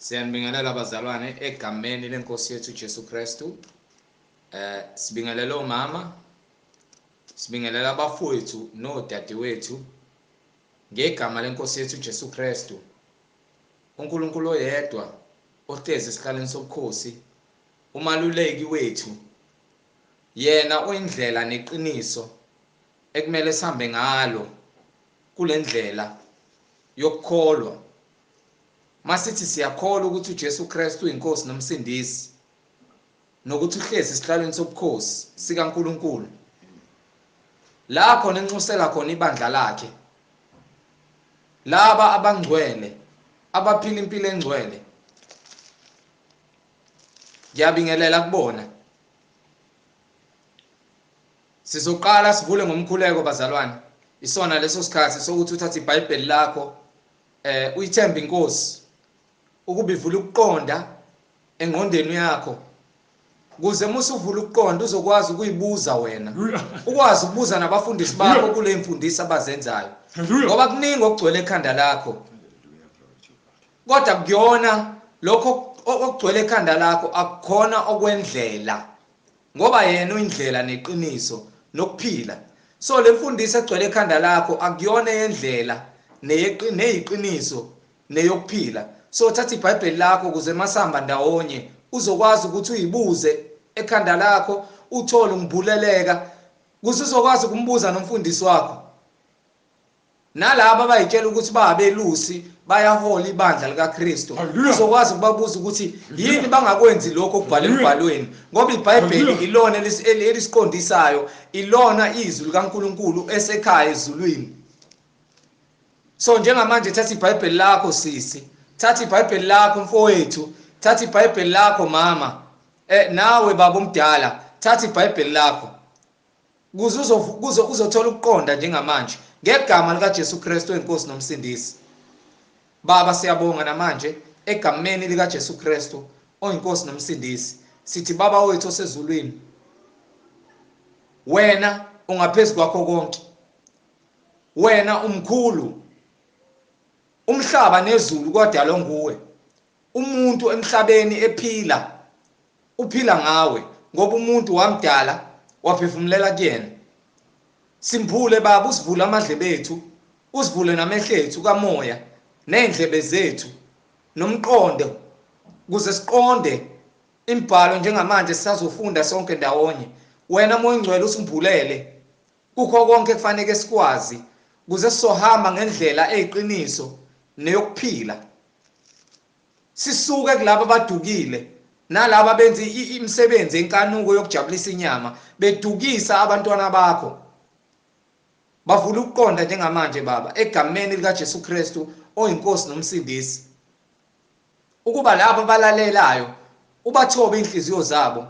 Siyanibingelela bazalwane egameni lenkosi yethu Jesu Kristu. Sibingelela omama, sibingelela abafowethu nodadewethu ngegama lenkosi yethu Jesu Kristu. uNkulunkulu oyedwa ohlezi esihlalweni sobukhosi, umaluleki wethu, yena oyindlela neqiniso ekumele sihambe ngalo kulendlela yokukholwa. Masithi siyakholwa ukuthi uJesu Kristu uyinkosi nomsindisi, nokuthi uhlezi esihlalweni sobukhosi sikaNkulunkulu, la khona enxusela khona ibandla lakhe, laba abangcwele abaphila impilo engcwele. Ngiyabingelela kubona. Sizoqala sivule ngomkhuleko bazalwane. Isona leso sikhathi sokuthi uthathe iBhayibheli lakho, uyithembe inkosi ukuba ivule ukuqonda engqondweni yakho, ukuze musu uvule ukuqonda uzokwazi ukuyibuza wena, ukwazi ukubuza nabafundisi bakho kule mfundiso abazenzayo, ngoba kuningi okugcwele ekhanda lakho, kodwa kuyona lokho okugcwele ekhanda lakho akukhona okwendlela, ngoba yena uyindlela neqiniso nokuphila. So le mfundiso egcwele ekhanda lakho akuyona yendlela neyiqiniso neyokuphila. So thatha iBhayibheli lakho ukuze masihamba ndawonye uzokwazi ukuthi uyibuze ekhanda lakho, uthole ungibuleleka, ukuze uzokwazi ukumbuza nomfundisi wakho. Nalabo abayitshela ukuthi babelusi bayahola ibandla likaKristu, uzokwazi ukubabuza ukuthi yini bangakwenzi lokho okubhalwe emibhalweni, ngoba iBhayibheli ilona elisiqondisayo, ilona izwi likaNkulunkulu esekhaya ezulwini. So njengamanje thatha iBhayibheli lakho sisi, thatha iBhayibheli lakho mfowethu, thatha iBhayibheli lakho mama, nawe baba omdala, thatha iBhayibheli lakho ukuze uzothola ukuqonda njengamanje ngegama likaJesu Kristu inkosi nomsindisi. Baba, siyabonga namanje egameni likaJesu Kristu oyinkosi nomsindisi. Sithi Baba wethu osezulwini, wena ungaphezulu kwakho konke, wena umkhulu, umhlaba nezulu kwadalwa nguwe. Umuntu emhlabeni ephila uphila ngawe, ngoba umuntu wamdala waphefumulela kuyena. Simphule Baba, usivule amadlebe ethu, usivule namehlo ethu kamoya nendlebe zethu nomqondo, ukuze siqonde imibhalo njengamanje sisazofunda sonke ndawonye. Wena Moya Ongcwele usimbulele kukho konke kufanele sikwazi, ukuze sizohamba ngendlela eyiqiniso neyokuphila, sisuke kulabo abadukile nalabo abenza imisebenzi enkanuko yokujabulisa inyama, bedukisa abantwana bakho. Bavula ukuqonda njengamanje Baba egameni likaJesu Kristu oyinkosi nomsindisi, ukuba labo abalalelayo ubathobe inhliziyo zabo,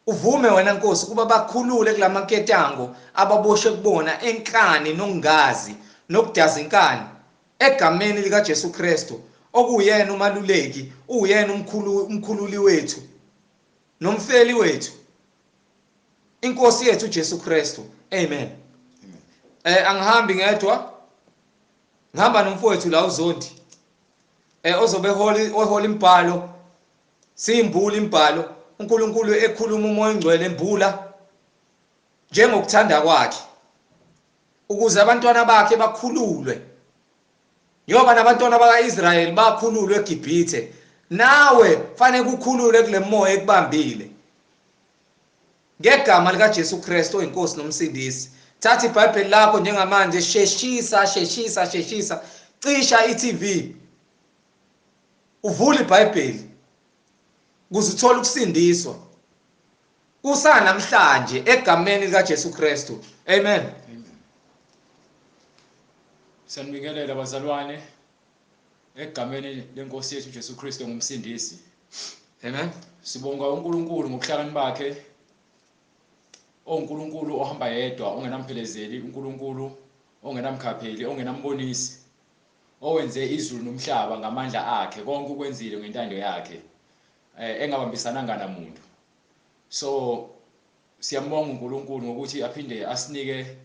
uvume wena Nkosi ukuba bakhulule kulamanketango ababoshwe kubona enkani nokungazi nokudaza inkani, egameni likaJesu Kristu okuyena umaluleki, uyena umkhululi wethu nomfeli wethu, inkosi yethu Jesu Kristu. Amen. Angihambi ngedwa, ngihamba nomfowethu la uZondi, ozobe ehola imbhalo, siyimbula imbhalo, uNkulunkulu ekhuluma uMoya oNgcwele embula njengokuthanda kwakhe, ukuze abantwana bakhe bakhululwe. Njengoba nabantwana bakaIsrayeli bakhululwe eGibhithe, nawe fanele ukhululwe kule moya ekubambile ngegama likaJesu Kristu oyinkosi nomsindisi. Thatha iBhayibheli lakho njengamanje, sheshisa sheshisa sheshisa, cisha iTV, uvule iBhayibheli ukuze uthole ukusindiswa kusanamhlanje egameni likaJesu Kristu. Amen. Sanibingelela bazalwane egameni lenkosi yethu Jesu Kristu ngumsindisi. Amen. Sibonga uNkulunkulu ngokuhlakani bakhe, oNkulunkulu ohamba yedwa, ongenamphelezeli, uNkulunkulu ongenamkhapheli, ongenambonisi, owenze izulu nomhlaba ngamandla akhe, konke ukwenzile ngentando yakhe, engabambisananga namuntu. So siyambonga uNkulunkulu ngokuthi aphinde asinike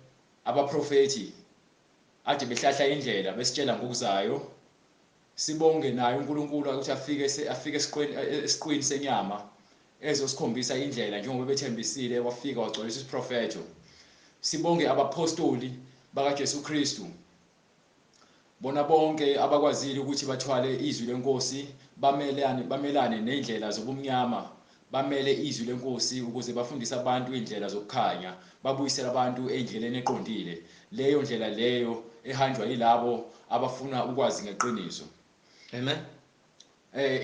abaprofeti ade behlahla indlela besitshela ngokuzayo. Sibonge naye uNkulunkulu ukuthi afike esiqwini senyama ezosikhombisa indlela njengoba bethembisile, wafika wagcwalisa isiprofetho. Sibonge abapostoli bakaJesu Kristu, bona bonke abakwazile ukuthi bathwale izwi lenkosi, bamelane nendlela zobumnyama, bamele izwi lenkosi ukuze bafundise abantu indlela zokukhanya, babuyisele abantu endleleni eqondile, leyo ndlela leyo ehanjwa yilabo abafuna ukwazi ngeqiniso. Amen.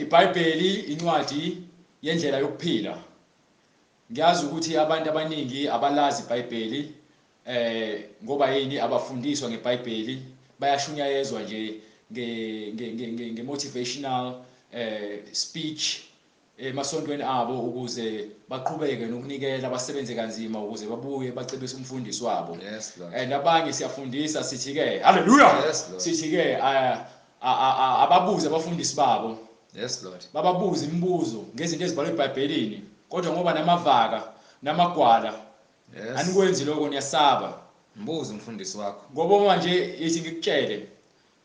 IBhayibheli incwadi yendlela yokuphila. Ngiyazi ukuthi abantu abaningi abalazi iBhayibheli, ngoba yini? Abafundiswa ngeBhayibheli, bayashunyayezwa nje nge-motivational speech emasontweni abo ukuze baqhubeke nokunikela, basebenze kanzima ukuze babuye bacebise umfundisi wabo. Yes, Lord. And abanye siyafundisa sithi ke haleluya, Yes, Lord. sithi ke ababuze abafundisi babo. Yes, Lord. Bababuza imibuzo ngezinto ezibhalwe eBhayibhelini, kodwa ngoba namavaka namagwala, Yes. anikwenzi lokho, niyasaba. Mbuzo umfundisi wakho. Ngoba manje ithi ngikutshele,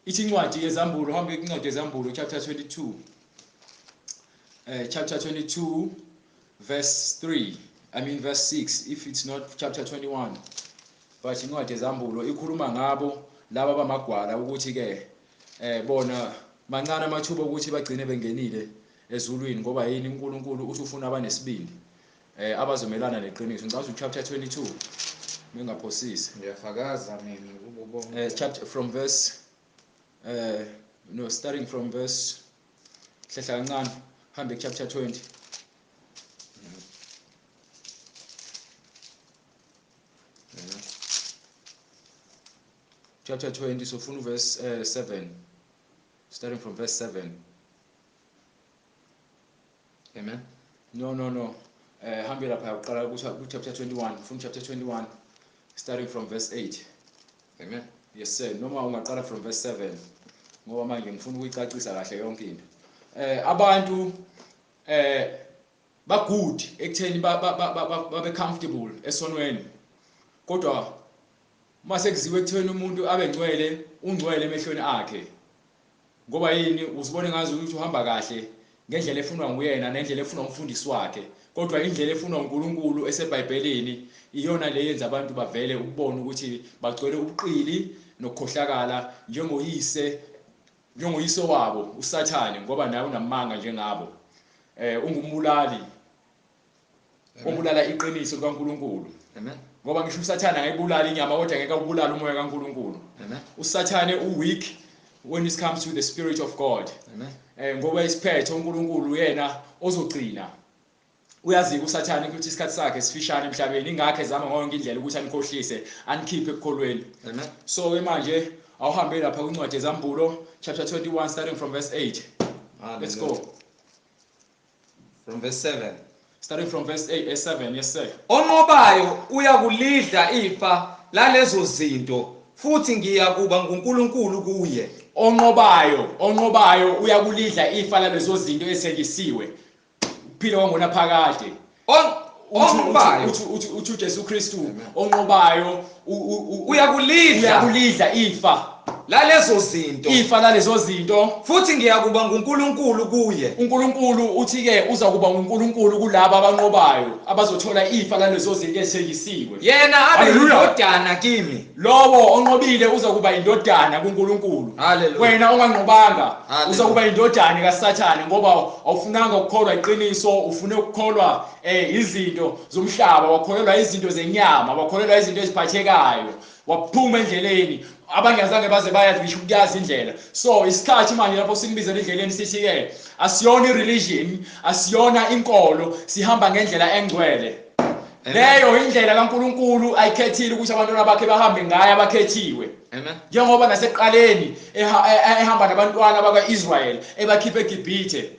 ithi incwadi yezambulo, hambe incwadi yezambulo chapter 22. Chapter 22 verse 3, I mean verse 6, if it's not chapter 21. But incwadi yezambulo ikhuluma ngabo laba bamagwala ukuthi ke bona mancane amathuba ukuthi bagcine bengenile ezulwini, ngoba yini? uNkulunkulu uthi ufuna abanesibindi abazomelana neqiniso. Ngicabanga ukuthi chapter 22 mengaphosisi. Ngiyafakaza mina kubo bonke. Chapter from verse no, starting from verse, hlehla kancane, hambe chapter 20. Chapter 20, so funa verse 7, starting from verse 7. Amen. No. Hambe lapha uqala ku chapter 21, from chapter 21 starting from verse 8. Amen. Yes sir, noma ungaqala from verse 7 ngoba manje ngifuna ukuyicacisa kahle yonke into. Abantu ba good ekutheni babe comfortable esonweni, kodwa mase kuziwe ekutheni umuntu abe ngcwele, ungcwele emehlweni akhe. Ngoba yini? Uzibone ngazi ukuthi uhamba kahle ngendlela efunwa nguyena nendlela efunwa umfundisi wakhe, kodwa indlela efunwa uNkulunkulu eseBhayibhelini iyona le yenza abantu bavele ukubona ukuthi bagcwele ubuqili nokukhohlakala njengoyise wabo uSathane, ngoba naye unamanga njengabo. Ungumbulali obulala iqiniso likaNkulunkulu. Amen. Ngoba ngisho uSathane angayibulala inyama, kodwa ngeke abulale umoya kaNkulunkulu. Amen. uSathane uweak when it comes to the spirit of God. Amen. Ngoba isiphetho uNkulunkulu yena ozogcina. Uyazi uSathane ukuthi isikhathi sakhe sifishane emhlabeni, ingakho ezama yonke indlela ukuthi anikhohlise, anikhiphe ekukholweni. Amen. So ke manje awuhambe lapha kwincwadi yezambulo chapter 21 starting from verse 8. Let's go. From verse 7. Starting from verse 8, 7, yes sir. Onqobayo uyakulidla ifa lalezo zinto, futhi ngiyakuba nguNkulunkulu kuye. Onqobayo uyakulidla ifa lalezo zinto ezisekisiwe. Ukuphila kwangonaphakade. Onqobayo uthi uJesu Kristu onqobayo uyakulidla ifa lalezo zinto, ifa lalezo zinto, futhi ngiyakuba nguNkulunkulu kuye. uNkulunkulu uthi ke uza kuba nguNkulunkulu kulabo abanqobayo abazothola ifa lalezo zinto ezithengisiwe. Yena abe indodana kimi. Lowo onqobile uza kuba indodana kuNkulunkulu. Wena onganqobanga uza kuba indodana kaSathane, ngoba awufunanga ukukholwa iqiniso, ufune ukukholwa izinto zomhlaba, wakholelwa izinto zenyama, wakholelwa izinto eziphathekayo, waphuma endleleni. Abanye azange baze bayazi ngisho ukuyazi indlela. So isikhathi manje lapho sinibizela endleleni sithi ke asiyona ireligion, asiyona inkolo, sihamba ngendlela engcwele. Leyo indlela kaNkulunkulu ayikhethile ukuthi abantwana bakhe bahambe ngayo, abakhethiwe. Amen. Njengoba nasekuqaleni ehamba nabantwana bakwaIsrael ebakhipha eGibhithe.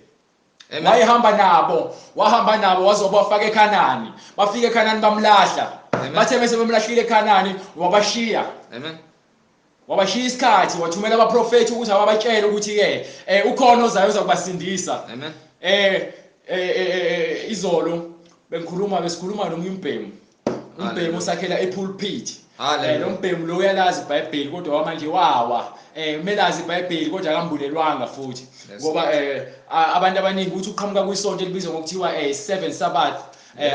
Wayehamba nabo, wahamba nabo wazobafaka eKhanani. Bafika eKhanani bamlahla. Bathe bese bemlahlile eKhanani wabashiya. Amen. Wabashiya isikhathi, wathumela abaprofeti ukuthi ababatshele ukuthi ke ukhona ozayo uzakubasindisa. Amen. Izolo besikhuluma nomunye umbhemu. Umbhemu osakhela epulpit. Lo mbhemu lo uyalazi iBhayibheli kodwa manje wawa. Umelazi iBhayibheli kodwa akambulelwanga futhi. Ngoba abantu abaningi uthi uqhamuka kwisonto elibizwa ngokuthiwa Seven Sabbath.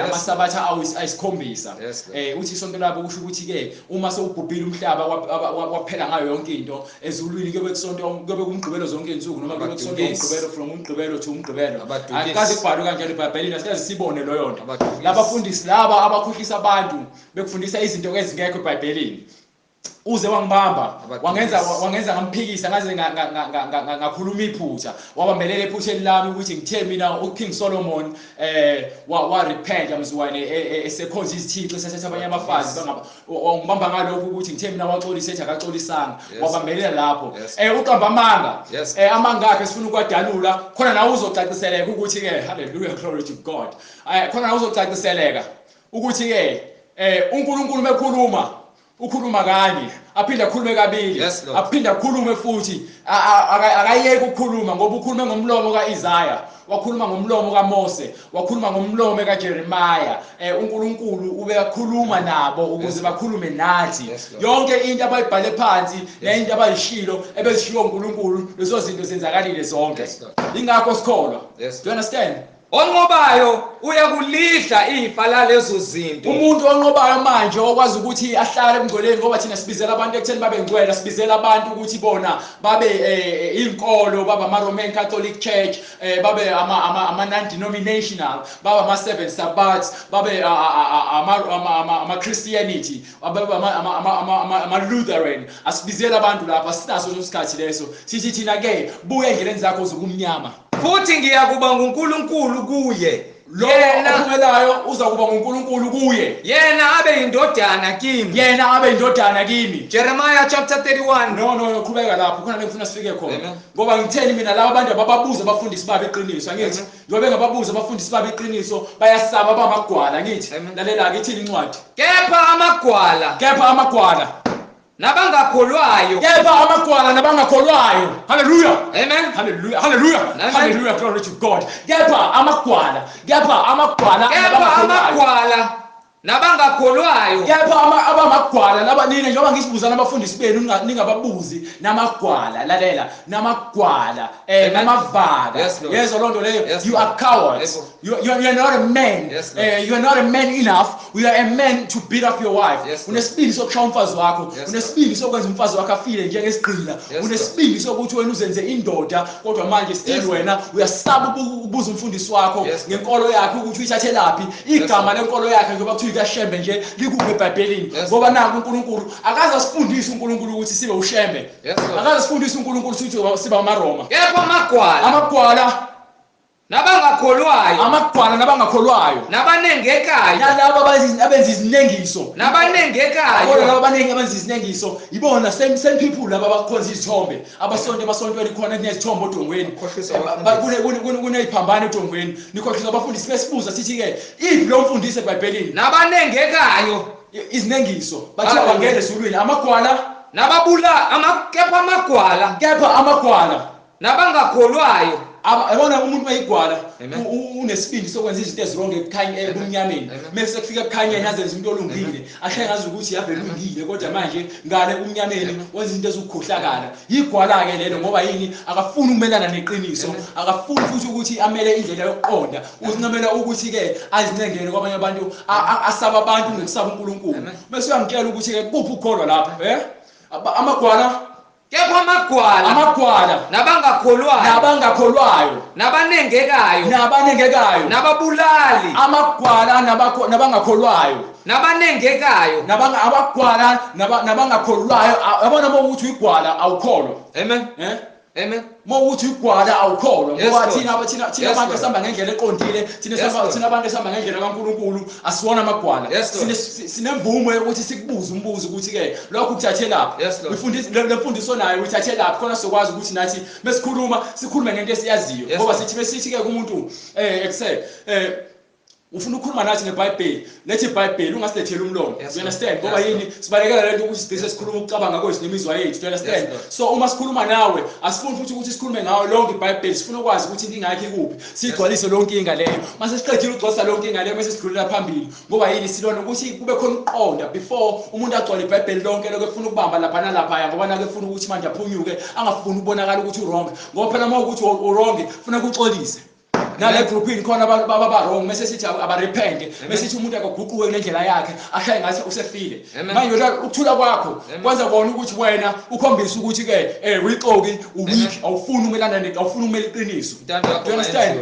Amasabatha ayisikhombisa. Uthi isonto labo kusho ukuthi ke uma sewubhubhile umhlaba waphela ngayo yonke into ezulwini kuyobe kusonto kuyobe kumgqibelo zonke izinsuku noma kuyobe kusonto umgqibelo from umgqibelo to umgqibelo. Akaze kubhalwe kanjalo eBhayibhelini, asikaze sibone leyo nto. Labafundisi laba abakhohlisa abantu bekufundisa izinto ezingekho eBhayibhelini. Uze wangibamba wangenza ngamphikisa ngaze ngakhuluma iphutha, wabambelela ephutheni lami ukuthi ngithe mina uKing Solomon wa repent mzwane esekhonza izithixo esethatha abanye abafazi wangibamba ngalokho ukuthi ngithe mina waxolisa ethi akaxolisanga, wabambelela lapho. Uqamba amanga, amanga akhe sifuna ukwadalula khona nawe uzocaciseleka ukuthi ke hallelujah, glory to God. Khona nawe uzocaciseleka ukuthi ke uNkulunkulu mekhuluma ukhuluma kanye aphinde akhulume kabili, aphinde akhulume futhi, akayeki ukukhuluma ngoba ukhulume ngomlomo kaIsaya, wakhuluma ngomlomo kaMose, wakhuluma ngomlomo kaJeremiah. uNkulunkulu ubekhuluma nabo ukuze bakhulume nathi. Yonke into abayibhale phansi nento abayishilo ebezishiwo uNkulunkulu, lezo zinto zenzakalile zonke. Ingakho sikholwa. Do you understand? Onqobayo uyakulidla ifa lalezo zinto. Umuntu onqobayo manje okwazi ukuthi ahlale ebungcweleni, ngoba thina sibizela abantu ekutheni babe ngcwele, sibizela abantu ukuthi bona babe inkolo, babe ama Roman Catholic Church, babe ama non-denominational, babe ama Seven Sabbaths, babe ama Christianity, babe ama Lutheran. Asibizela abantu lapha, sinaso leso sikhathi leso. Sithi thina ke buya endleleni zakho zokumnyama. Futhi ngiyakuba nguNkulunkulu kuye. Yena ophumelayo uza kuba nguNkulunkulu kuye. Yena abe indodana kimi. Yena abe indodana kimi. Jeremiah chapter 31. No, qhubeka lapho khona ngifuna sifike khona. Ngoba ngitheni mina laba abantu abababuza abafundisi babo iqiniso, angithi njengoba bengababuza abafundisi babo iqiniso bayasaba bamagwala, ngithi lalela ke ithini incwadi. Kepha amagwala. Kepha amagwala. Nabangakholwayo. Kepha amagwala nabangakholwayo. Hallelujah. Amen. Hallelujah. Hallelujah. Hallelujah. Glory to God. Kepha amagwala. Kepha amagwala. Kepha amagwala nabangakholwayo. Kepha abamagwala laba nina njengoba ngisibuzana abafundisi benu ningababuzi namagwala, lalela namagwala namavaka. Yezwa lonto leyo. You are cowards. You are not a man. You are not a man enough. You are a man to beat up your wife. Unesibindi sokushaya umfazi wakho, unesibindi sokwenza umfazi wakho afile njengesigqila, unesibindi sokuthi wena uzenze indoda kodwa manje still wena uyasaba ukubuza umfundisi wakho ngenkolo yakhe ukuthi uyithathelaphi igama lenkolo yakhe njengoba kuthiwa kaShembe nje likuphi eBhayibhelini. Ngoba nanku uNkulunkulu akaze asifundise uNkulunkulu ukuthi sibe uShembe, akaze asifundise uNkulunkulu ukuthi sibe amaRoma. Kepha amagwala, amagwala nabangakholwayo, amagwala nabangakholwayo, nabanengekayo, nalabo abenza izinengiso, nabanengekayo, bona laba abanengi abenza izinengiso ibona same people laba abakhonza izithombe, abasonto emasontweni khona kunezithombe odongweni, kuneziphambano odongweni. Nikhohlisa abafundisi besibuza sithi ke iphi lo mfundisi eBhayibhelini? Nabanengekayo, izinengiso bathi abangene ezulwini. Amagwala nababula kepha amagwala, kepha amagwala nabangakholwayo. Yabona umuntu mayigwala unesibindi sokwenza izinto ezironge ekukhanya ebumnyameni, mase kufika ekukhanyeni azenze umuntu olungile, ashaye ngazi ukuthi yave lungile kodwa manje ngale umnyameni wenza izinto ezikukhohlakala. Yigwala ke lelo, ngoba yini? Akafuni ukumelana neqiniso, akafuni futhi ukuthi amele indlela yokuqonda, uzincamela ukuthi ke azincengele kwabanye abantu, asaba abantu ngokusaba uNkulunkulu. Bese uyangitshela ukuthi ke kuphi ukukholwa lapha? Amagwala, kepha amagwala, amagwala nabangakholwayo, nabangakholwayo, nabanengekayo, nabanengekayo, nababulali, amagwala nabangakholwayo, nabanengekayo, abagwala nabangakholwayo. Yabona uma ukuthi uyigwala awukholwa. Amen. Amen. Uma ukuthi igwala awukholwa, ngoba thina abantu esihamba ngendlela eqondile, thina abantu esihamba ngendlela kaNkulunkulu asiwona amagwala. Sinemvumo yokuthi sikubuze umbuzo ukuthi ke lokho ukuthathelaphi, ufundise le mfundiso nayo uyithathelaphi, khona sizokwazi ukuthi nathi mesikhuluma sikhulume ngento esiyaziyo. Ngoba sithi besithi ke kumuntu ekuse Ufuna ukukhuluma nathi ngeBhayibheli, lethi iBhayibheli ungasiletheli umlomo. You understand? Ngoba yini sibalekela lento ukuthi sigcine sikhuluma ukucabanga kwethu nemizwa yethu. You understand? So uma sikhuluma nawe asifuni futhi ukuthi sikhulume ngawe lonke iBhayibheli, sifuna ukwazi ukuthi inkinga yakhe ikuphi, sigcwalise lonke inkinga leyo. Mase siqedile ukugcwalisa lonke inkinga leyo bese sidlulela phambili. Ngoba yini silona ukuthi kube khona ukuqonda before umuntu agcwale iBhayibheli lonke lokho efuna ukubamba lapha nalapha, ngoba nake efuna ukuthi manje aphunyuke, angafuni ukubonakala ukuthi uwrong. Ngoba phela uma ukuthi uwrong ufuna ukuxolisa. Nale groupini khona abantu baba wrong, mase sithi abarepente, mase sithi umuntu akaguquke nendlela yakhe, ashaye ngathi usefile. Manje ukuthula kwakho kwenza kona ukuthi wena ukhombise ukuthi ke uyixoki, uweak, awufuni umelana, awufuni umela iqiniso. You understand?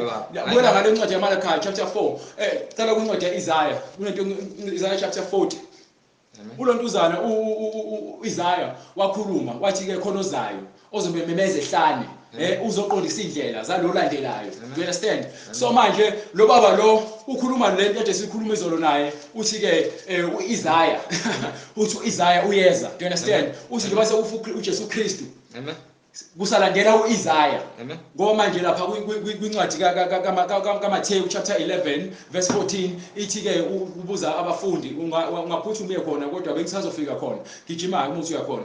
Buyela ngale ncwadi yaMalachi chapter 4. Cela kwincwadi yaIsaiah, kunento Isaiah chapter 40. Ulontuzana uIsaiah wakhuluma wathi ke khona ozayo ozobe memeza ehlane, uzoqondisa indlela zalolandelayo. You understand? So manje lo baba lo ukhuluma lento ade sikhuluma izolo naye, uthi ke uIsaiah uthi uIsaiah uyeza. Do you understand? Uthi njengoba sekufa uJesu Kristu, amen, kusalandela uIsaiah. Ngoba manje lapha kwincwadi kaMathewu chapter 11 verse 14 ithi ke ubuza abafundi, ungaphuthuma uye khona kodwa bengisazofika khona, gijima uma uthi uyakhona.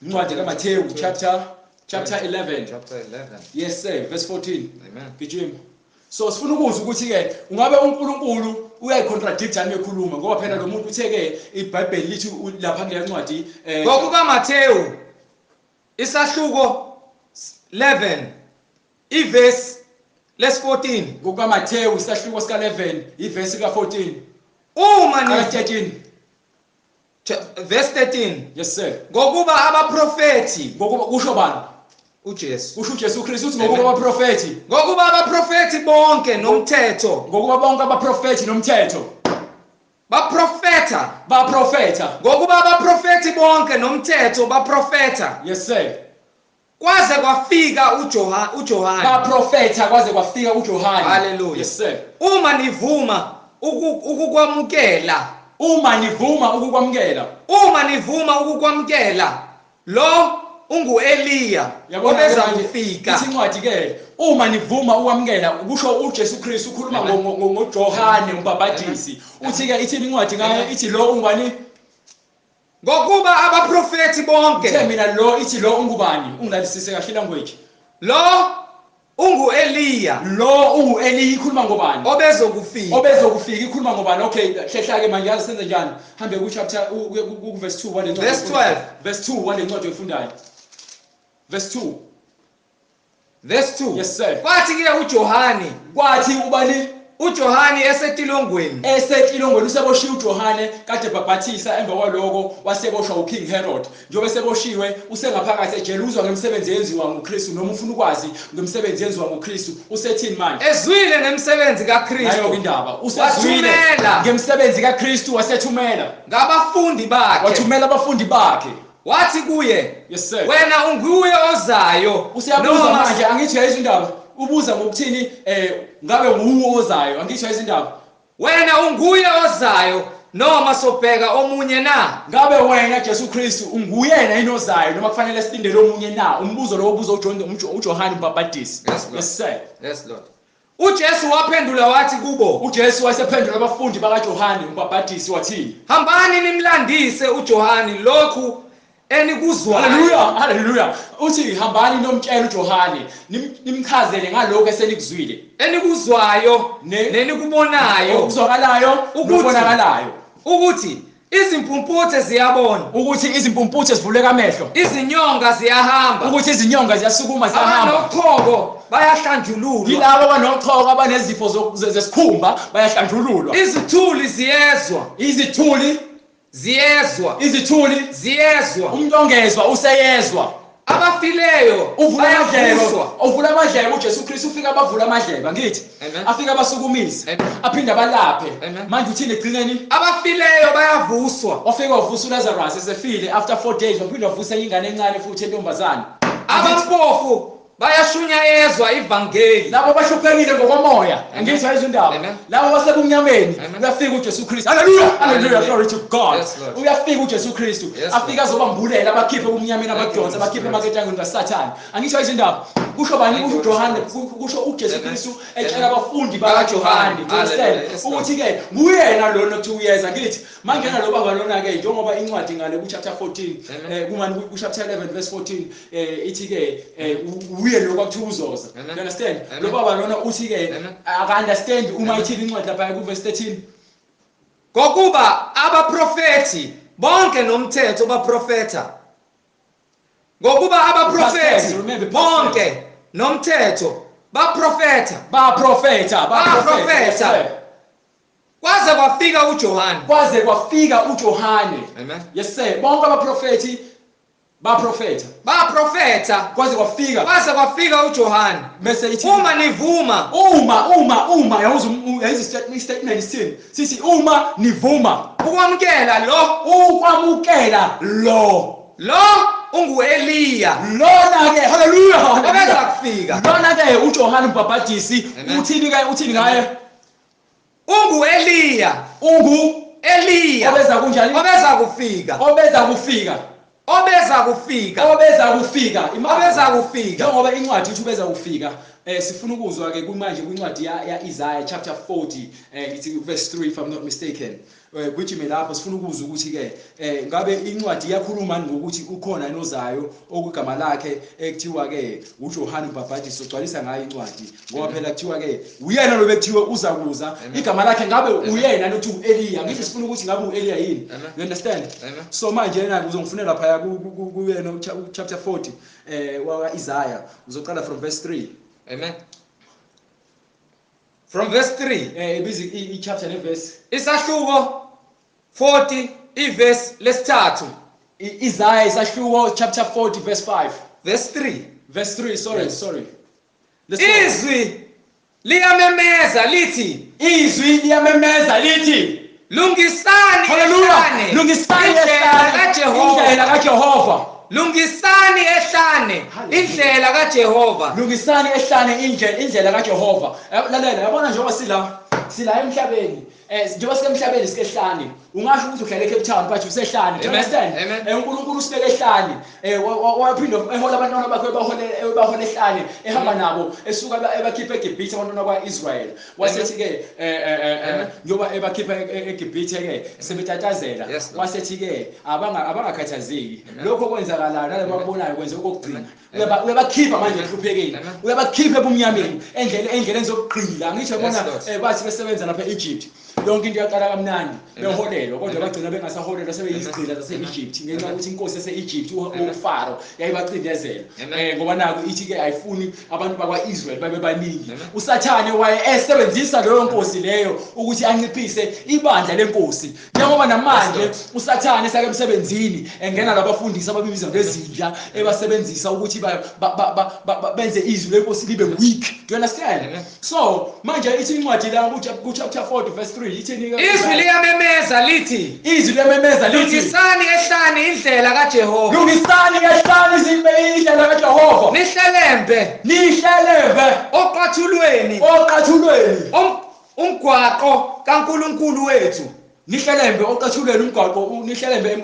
Incwadi kaMathewu chapter 11. Chapter 11. Yes sir, verse 14. Amen. Gijima. So sifuna ukuzwa ukuthi ke ungabe uNkulunkulu uyayicontradicta nekhuluma, ngoba phela lo muntu uthe ke iBhayibheli lithi lapha kule ncwadi ngokuka Mathewu isahluko 11 iverse les 14. Ngokuka Mathewu isahluko sika 11 iverse ka 14. Uma ni 13 verse 13. Yes sir. Ngokuba abaprofeti, ngokuba kusho bani? uJesu. Kusho uJesu Kristu uthi ngokuba abaprofeti, ngokuba abaprofeti bonke nomthetho, ngokuba bonke abaprofeti nomthetho baprofeta, baprofeta, ngokuba abaprofeti bonke nomthetho baprofeta. Yes sir. Kwaze kwafika uJohane. Baprofeta kwaze kwafika uJohane. Hallelujah. Yes sir. Uma nivuma ukukwamukela, uma nivuma ukukwamukela, uma nivuma ukukwamukela, lo unguEliya obeza kufika. Ithi incwadi ke uma nivuma ukwamukela, kusho uJesu Kristu ukhuluma ngoJohane umbhabhadisi. Uthi ke ithi incwadi ngaye ithi lo ungubani? Ngokuba abaprofeti bonke. Uthe mina lo ithi lo ungubani? Ungilalisise kahle language. Lo unguEliya. Lo unguEliya ikhuluma ngobani? Obezokufika. Obezokufika ikhuluma ngobani? Okay, hlehla ke manje yazi senze njani? Hambe ku chapter ku verse 2 wale ncwadi. Verse 12. Verse 2 wale ncwadi oyifundayo. Verse 2. Verse 2. Yes sir. Kwathi ke uJohane, kwathi ubani? uJohane esetilongweni. Esetilongweni useboshiwe uJohane kade bhabhathisa, emva kwaloko waseboshwa uKing Herod. Njengoba eseboshiwe usengaphakathi ejele, uzwa ngemisebenzi eyenziwa nguKristu, noma ufuna ukwazi ngemisebenzi eyenziwa nguKristu, usethini manje? Ezwile ngemisebenzi kaKristu. Nayo indaba. Usezwile ngemisebenzi kaKristu wasethumela ngabafundi bakhe. Wathumela abafundi bakhe. Wathi kuye, yes sir, wena unguye ozayo. Usiyabuza manje, angithi uyayizwa indaba? Ubuza ngokuthini ngabe nguwe ozayo? Angisho izindaba. Wena unguye ozayo noma sobheka omunye na? Ngabe wena Jesu Kristu unguyena yini ozayo noma kufanele silindele omunye na? Umbuzo lo obuza uJohane umbhabhadisi. Yes sir. Yes Lord. uJesu waphendula wathi kubo. uJesu wasephendula abafundi bakaJohane umbhabhadisi wathini? Hambani nimlandise uJohane lokhu enikuzwayo. Haleluya, haleluya. Uthi hambani nomtshela uJohane, nimchazele ngalokho esenikuzwile. Enikuzwayo nenikubonayo, okuzwakalayo nokubonakalayo, ukuthi izimpumputhe ziyabona, ukuthi izimpumputhe zivuleka amehlo, izinyonga ziyahamba, ukuthi izinyonga ziyasukuma ziyahamba, abanochoko bayahlanjululwa, yilabo abanochoko abanezifo zesikhumba bayahlanjululwa, izithuli ziyezwa, izithuli ziyezwa, izithuli ziyezwa, umuntu ongezwa useyezwa, abafileyo uvula amadlebe, uvula amadlebe. uJesu Kristu ufika abavula amadlebe, angithi afika abasukumise, aphinde abalaphe. Manje uthini egcineni? Abafileyo bayavuswa. Wafika wavusa uLazarus esefile after 4 days, waphinde wavusa ingane encane futhi entombazane. Abampofu bayashunyayezwa ivangeli, labo abahluphekile ngokomoya, angithi ayizwa indaba, labo basebumnyameni, uyafika uJesu Kristu. Haleluya, haleluya, glory to God. Uyafika uJesu Kristu, afika azobambulela, abakhiphe ebumnyameni, abadonsa, abakhiphe emaketangweni kaSathane. Angithi ayizwa indaba. Kusho bani? Kusho uJohane, kusho uJesu Kristu etshela abafundi bakaJohane, do you understand, ukuthi ke nguyena lona okuthi uyeza. Ngithi mangena lo baba lona ke, njengoba incwadi ngale ku chapter 14 kumani ku chapter 11 verse 14 ithi ke uye lo kwakuthiwa uzoza. You understand? Lo baba lona uthi ke aka understand uma ithini incwadi lapha ku verse 13. Ngokuba abaprofeti bonke nomthetho baprofeta. Ngokuba abaprofeti bonke nomthetho baprofeta. Baprofeta, baprofeta. Kwaze kwafika uJohane. Kwaze kwafika uJohane. Amen. Yes sir. Bonke abaprofeti baprofeta. Baprofeta. Kwaze kwafika. Kwaze kwafika uJohane. Bese ithi uma nivuma. Uma yayizo statement isithini? Sithi uma nivuma ukwamukela lo, ukwamukela lo. Lo unguEliya. Lona ke, haleluya, obeza kufika. Lona ke uJohane uMbhabhadisi uthini ke, uthini ngaye? UnguEliya. Ungu Eliya. Obeza kunjani? Obeza kufika. Obeza kufika. Obeza kufika. Obeza kufika. Obeza kufika. Njengoba incwadi ithi ubeza kufika, sifuna ukuzwa ke kumanje kwincwadi ya Isaiah chapter 40, ngithi verse 3 if I'm not mistaken. Gijime lapho sifuna ukuzwa ukuthi ke ngabe incwadi iyakhuluma ngokuthi ukhona nozayo okugama lakhe ekuthiwa ke uJohane uMbhabhadisi, ogcwalisa ngayo incwadi, ngoba phela kuthiwa ke uyena lo bekuthiwe uza kuza, igama lakhe ngabe uyena nokuthi uEliya. Ngithi sifuna ukuthi ngabe uEliya yini. You understand? So manje yena uzongifunela phaya kuyena chapter 40 wa Isaiah, uzoqala from verse 3. Amen. From verse 3. Ibizi i chapter ne verse. Isahluko 40 iverse lesithathu. Isaiah isahluko chapter 40 verse 5. Verse 3. Verse 3, sorry, yes. Sorry. Izwi liyamemeza lithi, izwi liyamemeza lithi, lungisani ehlane, lungisani ehlane kaJehova, kaJehova. Lungisani ehlane indlela kaJehova. Lungisani ehlane indlela kaJehova. Lalela, yabona njengoba sila emhlabeni, njengoba sisemhlabeni sikehlane, ungasho ukuthi uhlale eCape Town but usehlane. Do you understand? uNkulunkulu usibeke ehlane, waphinda ehola abantwana bakhe bahole ehlane, ehamba nabo esuka ebakhipha eGibhithe abantwana bakwaIsrael. Wasethi ke njengoba ebakhipha eGibhithe ke sebetatazela, wasethi ke abangakhathazeki. Lokho kwenzakalayo nalabakubonayo kwenze okugcina. Uyabakhipha manje ehluphekeni, uyabakhipha ebumnyameni endleleni zokugqila. Ngisho yabona bathi besebenza lapha eEgypt, yonke into yaqala kamnandi beholelwa, kodwa bagcina bengasaholelwa, sebeyizigqila zase-Egypt ngenxa yokuthi inkosi yase-Egypt uFaro yayibacindezela, ngoba naku ithi ke ayifuni abantu bakwa-Israel babe baningi. uSathane waye esebenzisa leyo nkosi leyo ukuthi anciphise ibandla lenkosi, njengoba namanje uSathane sake emsebenzini engena labafundisi ababiza ngezinja, ebasebenzisa ukuthi benze izwi lenkosi libe weak. Do you understand? So manje ithi incwadi la ku chapter 40 verse 3 ithi izwi liyamemeza lithi, izwi liyamemeza lithi, lungisani ehlane indlela kaJehova, lungisani ehlane indlela kaJehova, nihlelembe, nihlelembe oqathulweni, oqathulweni umgwaqo kaNkulunkulu wethu, nihlelembe oqathulweni umgwaqo, nihlelembe,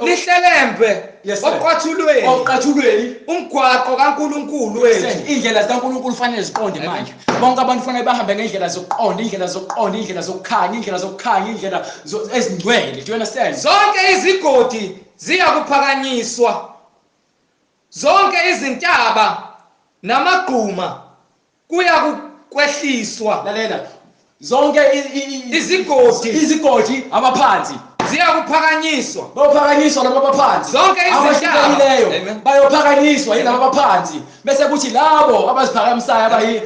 nihlelembe oqathulweni, oqathulweni umgwaqo kaNkulunkulu wethu. Indlela zikaNkulunkulu fanele ziqonde manje. Bonke abantu fanele bahambe ngendlela zokuqonda, indlela zokuqonda, indlela zokukhanya, indlela zokukhanya, indlela ezingcwele. Do you understand? Zonke izigodi ziyakuphakanyiswa, zonke izintaba namagquma kuyakukwehliswa. Lalela, zonke izigodi abaphansi ziyakuphakanyiswa, bayophakanyiswa labo abaphansi, zonke izintaba bayophakanyiswa yilabo abaphansi, bese kuthi labo abaziphakamisayo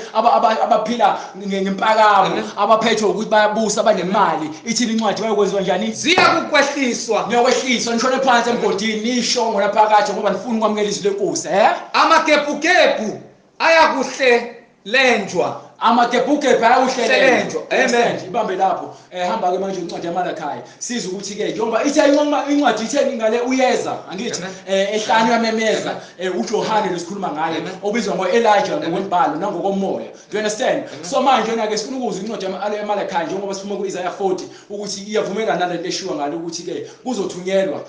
abaphila ngempakamo, abaphethwe ukuthi bayabusa banemali, ithi incwadi bayokwenziwa njani? Ziyakukwehliswa, niyokwehliswa, nishone phansi emgodini, nisho ngona phakathi ngoba nifuna ukwamukela izwi lenkosi. Amagebhugebhu ayakuhlelenjwa, amagebhugebhu ayakuhlelenjwa. Amen. Ibambe lapho. Hamba ke manje incwadi yaMalakhaya, siza ukuthi ke njengoba ithe incwadi ithe ngale uyeza, angithi ehlane uyamemeza, uJohane lesikhuluma ngaye obizwa ngoElijah ngokwembhalo nangokomoya. Do you understand? So manje na ke sifuna ukuzwa incwadi yaMalakhaya njengoba siphuma kuIsaiah 40 ukuthi iyavumelana nalento eshiwa ngalo ukuthi ke kuzothunyelwa.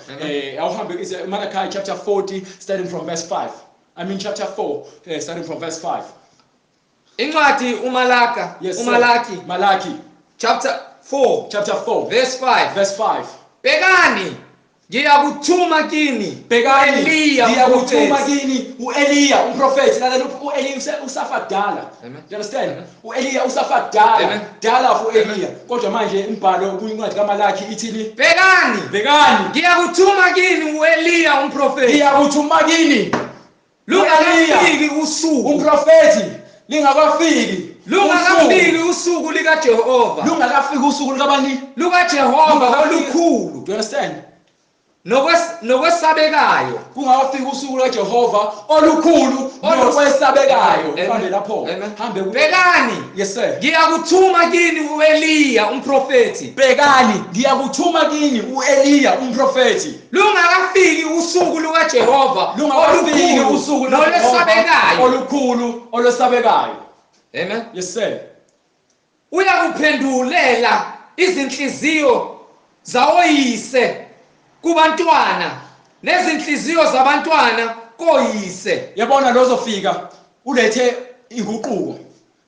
Awuhambe Malakhaya chapter 40 starting from verse 5. I mean chapter 4, starting from verse 5. Incwadi uMalaka, Yes, sir. uMalaki Malaki chapter 4 chapter 4, verse 5. verse 5. Bhekani, ngiyakuthuma kini Bhekani, uEliya ngiyakuthuma umprofethi. kini uEliya umprofethi. Lalela, uEliya usafa kudala. Amen. You understand? Amen. uEliya usafa kudala. Amen. Dala for uEliya. Kodwa manje imbhalo kwincwadi kaMalaki ithini? Bhekani, Bhekani, ngiyakuthuma kini uEliya umprofethi. ngiyakuthuma kini Lungakafiki usuku, umprofethi lingakafiki lungakafiki usuku likaJehova, lungakafiki usuku likabani? lukaJehova Lungakafiki. olukhulu Do you understand? nokwesabekayo. Kungakafiki usuku lukaJehova olukhulu nokwesabekayo. Amen. Hambe lapho. Amen. Hambe ku Bhekani, Yes sir. ngiyakuthuma kini uEliya umprofethi. Bhekani, ngiyakuthuma kini uEliya umprofethi. Lungakafiki usuku lukaJehova Lungakafiki olukhulu usuku lukaJehova nolwesabekayo. olukhulu olwesabekayo. Amen. Yes sir. Uyakuphendulela izinhliziyo zawoyise kubantwana nezinhliziyo zabantwana koyise. Yabona lozofika ulethe inguquko.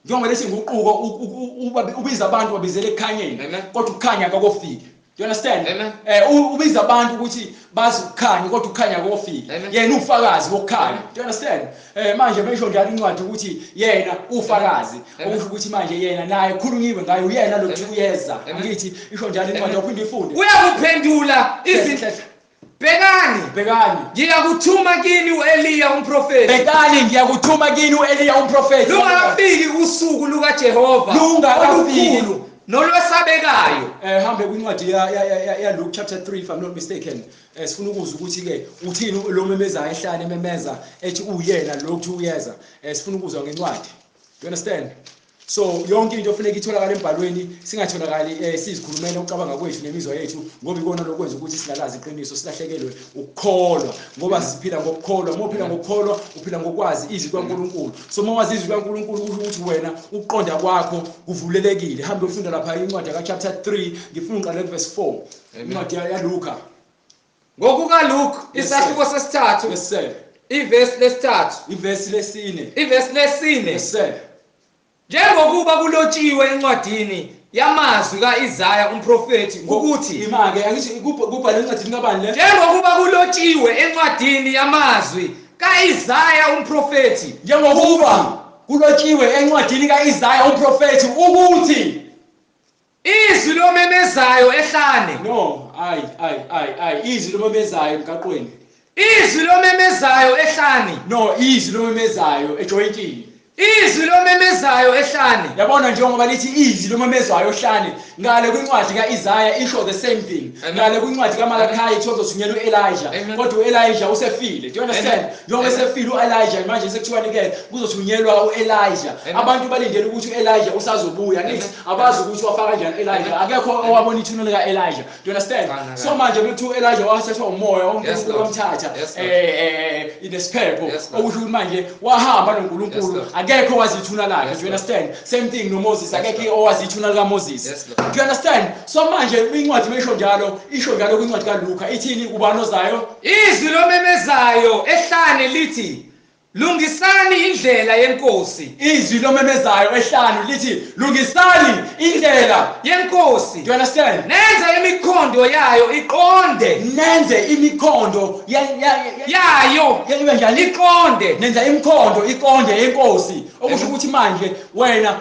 Njengoba lethi inguquko ubiza abantu babizele ekukhanyeni Amen. kodwa ukukhanya akakofiki. Do you understand? Amen. Ubiza abantu ukuthi bazi ukukhanya kodwa ukukhanya akakofiki. Amen. Yena ufakazi wokukhanya. Amen. Do you understand? Manje besho njalo incwadi ukuthi yena ufakazi. Amen. Okusho ukuthi manje yena naye khulunyiwe ngaye uyena lo Amen. uyeza. Amen. Angithi isho njalo incwadi Amen. awuphinde ifunde. Uyakuphendula izinhliziyo. Bhekani, Bhekani. ngiyakuthuma kini uEliya umprofethi. Bhekani ngiyakuthuma kini uEliya umprofethi. Lungakafiki usuku lukaJehova Lungakafiki. olukhulu nolwesabekayo. Hambe kwincwadi ya Luke chapter 3 if I'm not mistaken. Sifuna ukuzwa ukuthi ke uthini lo memezayo ehlane ememeza ethi uyena lo kuthi uyeza. Sifuna ukuzwa ngencwadi. You understand? So yonke into ofuneka itholakale embhalweni singatholakali sizikhulumela ukucabanga kwethu nemizwa yethu ngoba ikona lokwenza ukuthi singalazi iqiniso silahlekelwe ukukholwa ngoba siphila ngokukholwa. Uma uphila ngokukholwa uphila ngokwazi izwi likaNkulunkulu. So uma wazi izwi likaNkulunkulu kusho ukuthi wena ukuqonda kwakho kuvulelekile. Hambe ufunda lapha incwadi ka chapter 3 ngifuna uqale ku verse 4. Amen. Incwadi ya Luka. Ngokuka Luke Yes, isahluko sesithathu Yes sir. ivesi lesithathu Ivesi lesine. ivesi lesine. Yes sir. Njengokuba kulotshiwe encwadini yamazwi kaIsaya umprofethi ukuthi ima-ke angithi kubhalwe encwadini kabani le? Njengokuba kulotshiwe encwadini yamazwi kaIsaya umprofethi Njengokuba kulotshiwe encwadini kaIsaya umprofethi ukuthi izwi lomemezayo ehlane. No, ayi ayi ayi ayi izwi lomemezayo emgaqweni. Izwi lomemezayo ehlane. No, izwi lomemezayo ejoyintini. Izwi lomemezayo ehlane. Yabona njengoba lithi izwi lomemezayo ehlane ngale kwincwadi kaIsaya isho the same thing. Amen. Ngale kwincwadi kaMalachi ithiwa uzothunyelwa uElijah Amen. kodwa uElijah usefile. Do you understand? Amen. Njengoba Amen. esefile uElijah manje sekuthiwa ke kuzothunyelwa uElijah. Amen. Abantu balindele ukuthi uElijah usazobuya nithi Amen. abazi ukuthi wafa kanjani uElijah. Amen. Akekho owabona ithuna likaElijah. Do you understand? Kana, So kana. manje bethi uElijah wathathwa umoya Yes, uNkulunkulu Lord. wamthatha Yes, Lord. inesiphepho Yes, Lord. okusho ukuthi manje wahamba Yes, noNkulunkulu Lord. akekho owazi ithuna lakhe. Yes, Do you Lord. understand? Same thing noMoses Yes, akekho Lord. owazi ithuna likaMoses. Yes, Lord. Do you understand? So manje incwadi mesho njalo isho njalo kwincwadi kaLuka ithini ubani ozayo? Izwi lomemezayo ehlane lithi lungisani indlela yenkosi. Izwi lomemezayo ehlane lithi lungisani indlela yenkosi. Do you understand? Nenze imikhondo yayo iqonde. Nenze imikhondo yayo ibe njani? Iqonde. Nenza imikhondo iqonde yenkosi. Okusho Amen. ukuthi manje wena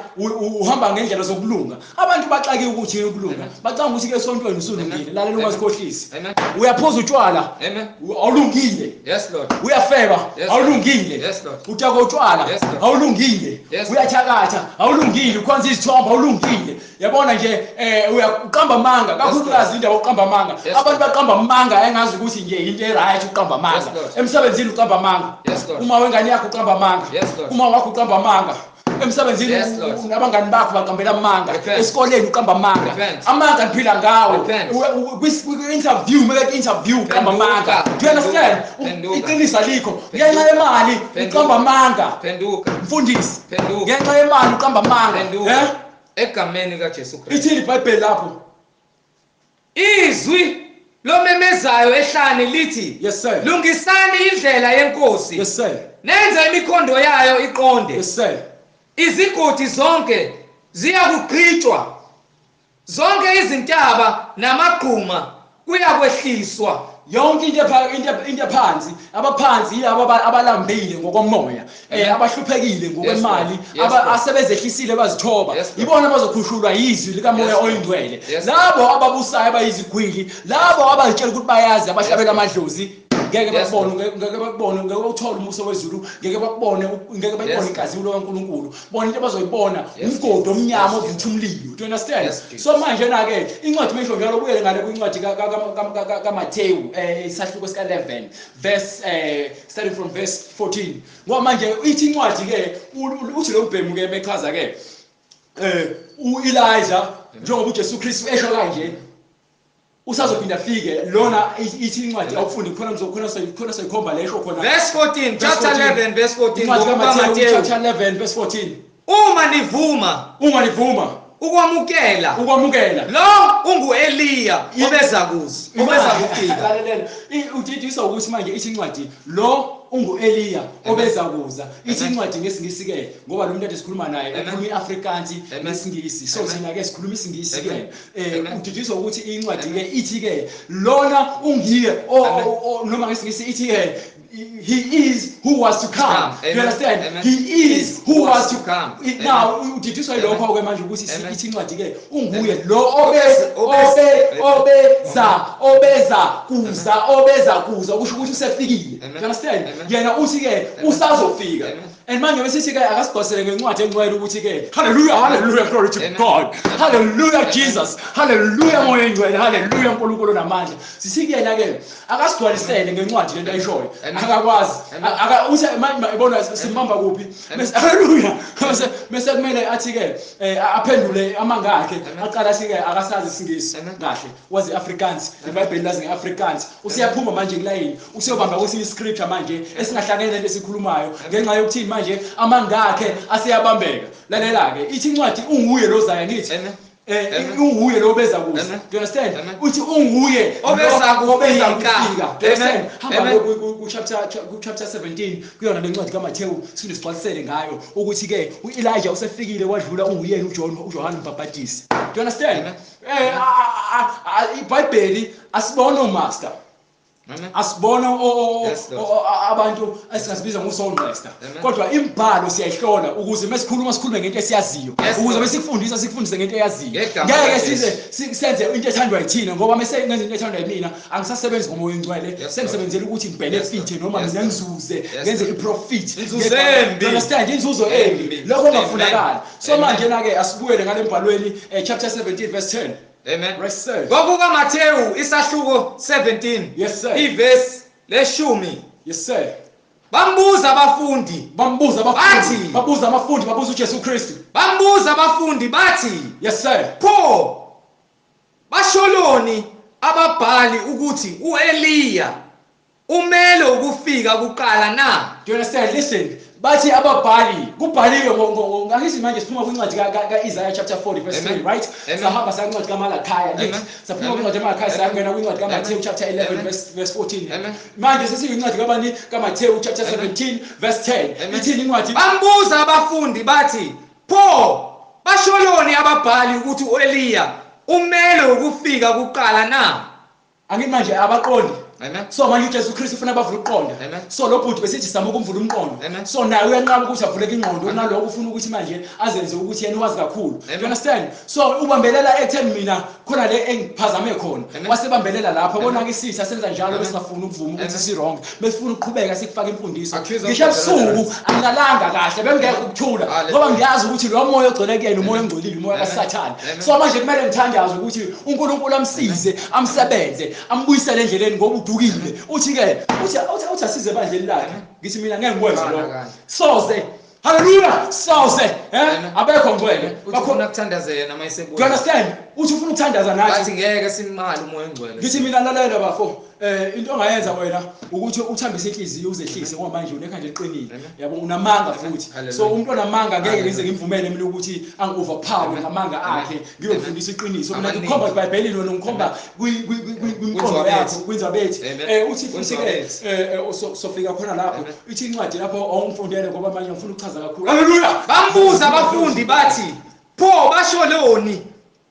uhamba ngendlela zokulunga. Abantu baxake ukuthi yini ukulunga. Amen. Bacanga ukuthi ke esontweni usulungile. Amen. Lalela Amen. ungazikhohlisi. Amen. Uyaphuza utshwala. Amen. Awulungile. Yes Lord. Uyafeba. Yes, Awulungile. Yes, Lord. Utaka utshwala. Yes, Lord. Awulungile. Yes, Lord. Uyathakatha. Awulungile. Ukhonza izithombe awulungile. Yabona nje uyaqamba amanga kakhulukazi indaba yokuqamba amanga. Yes, Abantu Lord. baqamba amanga engazi ukuthi nje into eright uqamba amanga. Yes, Lord. Emsebenzini uqamba amanga. Yes, Lord. Uma wengane yakho uqamba amanga. Yes, Lord. Uma wakho uqamba amanga. Emsebenzini Yes, Lord. nabangani bakho baqambela amanga. Repent. Esikoleni uqamba amanga. Repent. Amanga niphila ngawo. Repent. Kwi-interview, make interview uqamba amanga. Phenduka. Do you understand? Phenduka. Iqiniso alikho. Ngenxa yemali Phenduka. uqamba amanga. Phenduka. Mfundisi. Phenduka. Ngenxa yemali uqamba amanga. Phenduka. Eh? Egameni kaJesu Kristu. Ithini iBhayibheli lapho? Izwi lomemezayo ehlane lithi Yes sir. lungisani indlela yenkosi. Yes sir. Nenze imikhondo yayo iqonde. Yes sir. Izigodi zonke ziyakugqitshwa, zonke izintaba namagquma kuyakwehliswa. Yonke into phansi, abaphansi yilabo abalambile ngokomoya, abahluphekile ngokwemali, asebezehlisile bazithoba, ibona abazokhushulwa yizwi likamoya oyingcwele. Labo ababusayo abayizigwili, labo abazitshela ukuthi bayazi, abahlabela amadlozi, ngeke bakubone, ngeke bakubone, ngeke bawuthole umuso wezulu, ngeke bakubone, ngeke bayibone inkazimulo kaNkulunkulu. Bona into abazoyibona umgodi omnyama ovutha umlilo. Do you understand? So manje na ke incwadi mesho njalo, ubuyele ngale kwincwadi kaMathewu isahluko sika 11 verse starting from verse 14. Ngoba manje ithi incwadi ke uthi lo mbhemu ke mechaza ke uElijah njengoba uJesu Kristu esho kanje usazophinda afike lona. Ithi incwadi awufundi khona ngizokhona khona soyikhomba lesho khona. Verse 14, chapter 11 verse 14, ngokukaMathewu chapter 11 verse 14. Uma nivuma, uma nivuma ukwamukela, ukwamukela lo unguEliya obeza kuza, obeza kufika. Lalela, udidisa ukuthi manje ithi incwadi lo unguEliya obeza kuza. Ithi incwadi ngesingisi ke, ngoba lo muntu esikhuluma naye ukhuluma iAfrikaans ngesingisi, so thina ke sikhuluma isingisi ke. Udidiswa ukuthi incwadi ke ithi ke lona ungiye, noma ngesingisi ithi ke he is who was to come. You understand? Amen. He is who was to come. Now udidiswa yilokho ke manje ukuthi ithi incwadi ke unguye lo obeza kuza, kusho ukuthi usefikile. You understand? Yena uthi ke usazofika. And manje besithi ke akasigosele ngencwadi engcwele ukuthi ke hallelujah, hallelujah, glory to God, hallelujah Jesus, hallelujah moya engcwele, hallelujah uNkulunkulu namandla. Sithi kuyena ke akasigcwalisele ngencwadi lento ayishoyo. Akakwazi, uthi manje ibona simbamba kuphi. Hallelujah. Bese kumele athi ke aphendule amanga akhe, aqala athi ke akasazi isingisi kahle, wazi iAfrikaans, iBhayibheli lazi ngeAfrikaans. Usiyaphuma manje kulayini, usiyobamba kwesinye iscripture manje esingahlangene nento esikhulumayo ngenxa yokuthi manje amanga akhe aseyabambeka. Lalela ke ithi incwadi unguye lozayo, ngithi unguye lo obeza kuza. Do you understand? Uthi unguye obeza kufika. Do you understand? Hamba ku chapter 17 kuyona lencwadi kaMathewu sifinde sigcwalisele ngayo ukuthi ke uElijah usefikile wadlula, unguyena uJohn, uJohane uMbhabhadisi. Do you understand? iBhayibheli asibona omaster, asibona abantu esingasibiza ngosongqesta, kodwa imibhalo siyayihlola ukuze mesikhuluma sikhulume ngento esiyaziyo, ukuze besikufundisa sikufundise ngento eyaziyo. Ngeke size senze into ethandwa yithina, ngoba mase ngenza into ethandwa yimina angisasebenzi ngomoya oyingcwele, sengisebenzela ukuthi ngibenefit noma mina ngizuze ngenze iprofit. Inzuzo embi. Understand? Inzuzo embi, lokho kungafunakala. So manje na ke asibuyele ngale mbhalweni chapter 17 verse 10. Amen. Yes sir. Ngokuka Mathewu isahluko 17. Yes sir. Ivesi leshumi. Yes sir. Bambuza abafundi. Bambuza abafundi. Babuza abafundi, babuza uJesu Kristu. Bambuza abafundi bathi, Yes sir. Pho basholoni ababhali ukuthi uEliya umele ukufika kuqala na? Do you understand? Listen. Bathi ababhali kubhaliwe ngakithi manje siphuma kwincwadi kaIsaiah chapter 40 verse 3, right? Sahamba sancwadi kaMalakhaya, ngithi saphuma kwincwadi kaMalakhaya sangena kwincwadi kaMathewu chapter 11 verse 14. Manje sesiyincwadi kabani? kaMathewu chapter 17 verse 10. Ithini incwadi? Bambuza abafundi bathi, pho basholoni ababhali ukuthi uEliya umele ukufika kuqala na? Angithi manje abaqondi. Amen. So manje uJesu Kristu ufuna bavule ukuqonda. So lo bhuti besithi sizama ukumvula umqondo. So naye uyanqaba ukuthi avuleke ingqondo, kunaloko ufuna ukuthi manje azenze ukuthi yena wazi kakhulu. You understand? So ubambelela ekutheni mina khona le engiphazame khona. Wasebambelela lapha, bona ke isitha senza njalo besingafuni ukuvuma ukuthi si wrong. Besifuna ukuqhubeka sikufaka imfundiso. Ngisho ebusuku angilalanga kahle, bengekho ukuthula ngoba ngiyazi ukuthi lo moya ogcwele kuyena umoya ongcolile, umoya kaSathane. So manje kumele ngithandaze ukuthi uNkulunkulu amsize, amsebenze, ambuyisele endleleni ngoba udukile. Uthi ke uthi asize ebandleni lakhe. Ngithi mina ngeke ngikwenze lokho. Soze Hallelujah. Sawuse, abekho ngcwele. Bakhona ukuthandaza yena mayisebuya. Do you understand? Uthi ufuna ukuthandaza nathi. Bathi ngeke simali umoya ongcwele. Ngithi mina lalela bafo, into ongayenza wena ukuthi uthambise inhliziyo uzehlise ngoba manje unekhanda eliqinile. Yabo unamanga futhi. So umuntu onamanga ngeke ngize ngimvumele mina ukuthi angi-overpower ngamanga akhe. Ngiyofundisa iqiniso. Mina ngikhomba eBhayibhelini wena ngikhomba kwimiqondo yakho kwinzabethi. Uthi futhi ke sofika khona lapho. Ithi incwadi lapho awungifundele ngoba manje ngifuna ukuchaza kakhulu. Hallelujah. Bambuza abafundi bathi, pho basho loni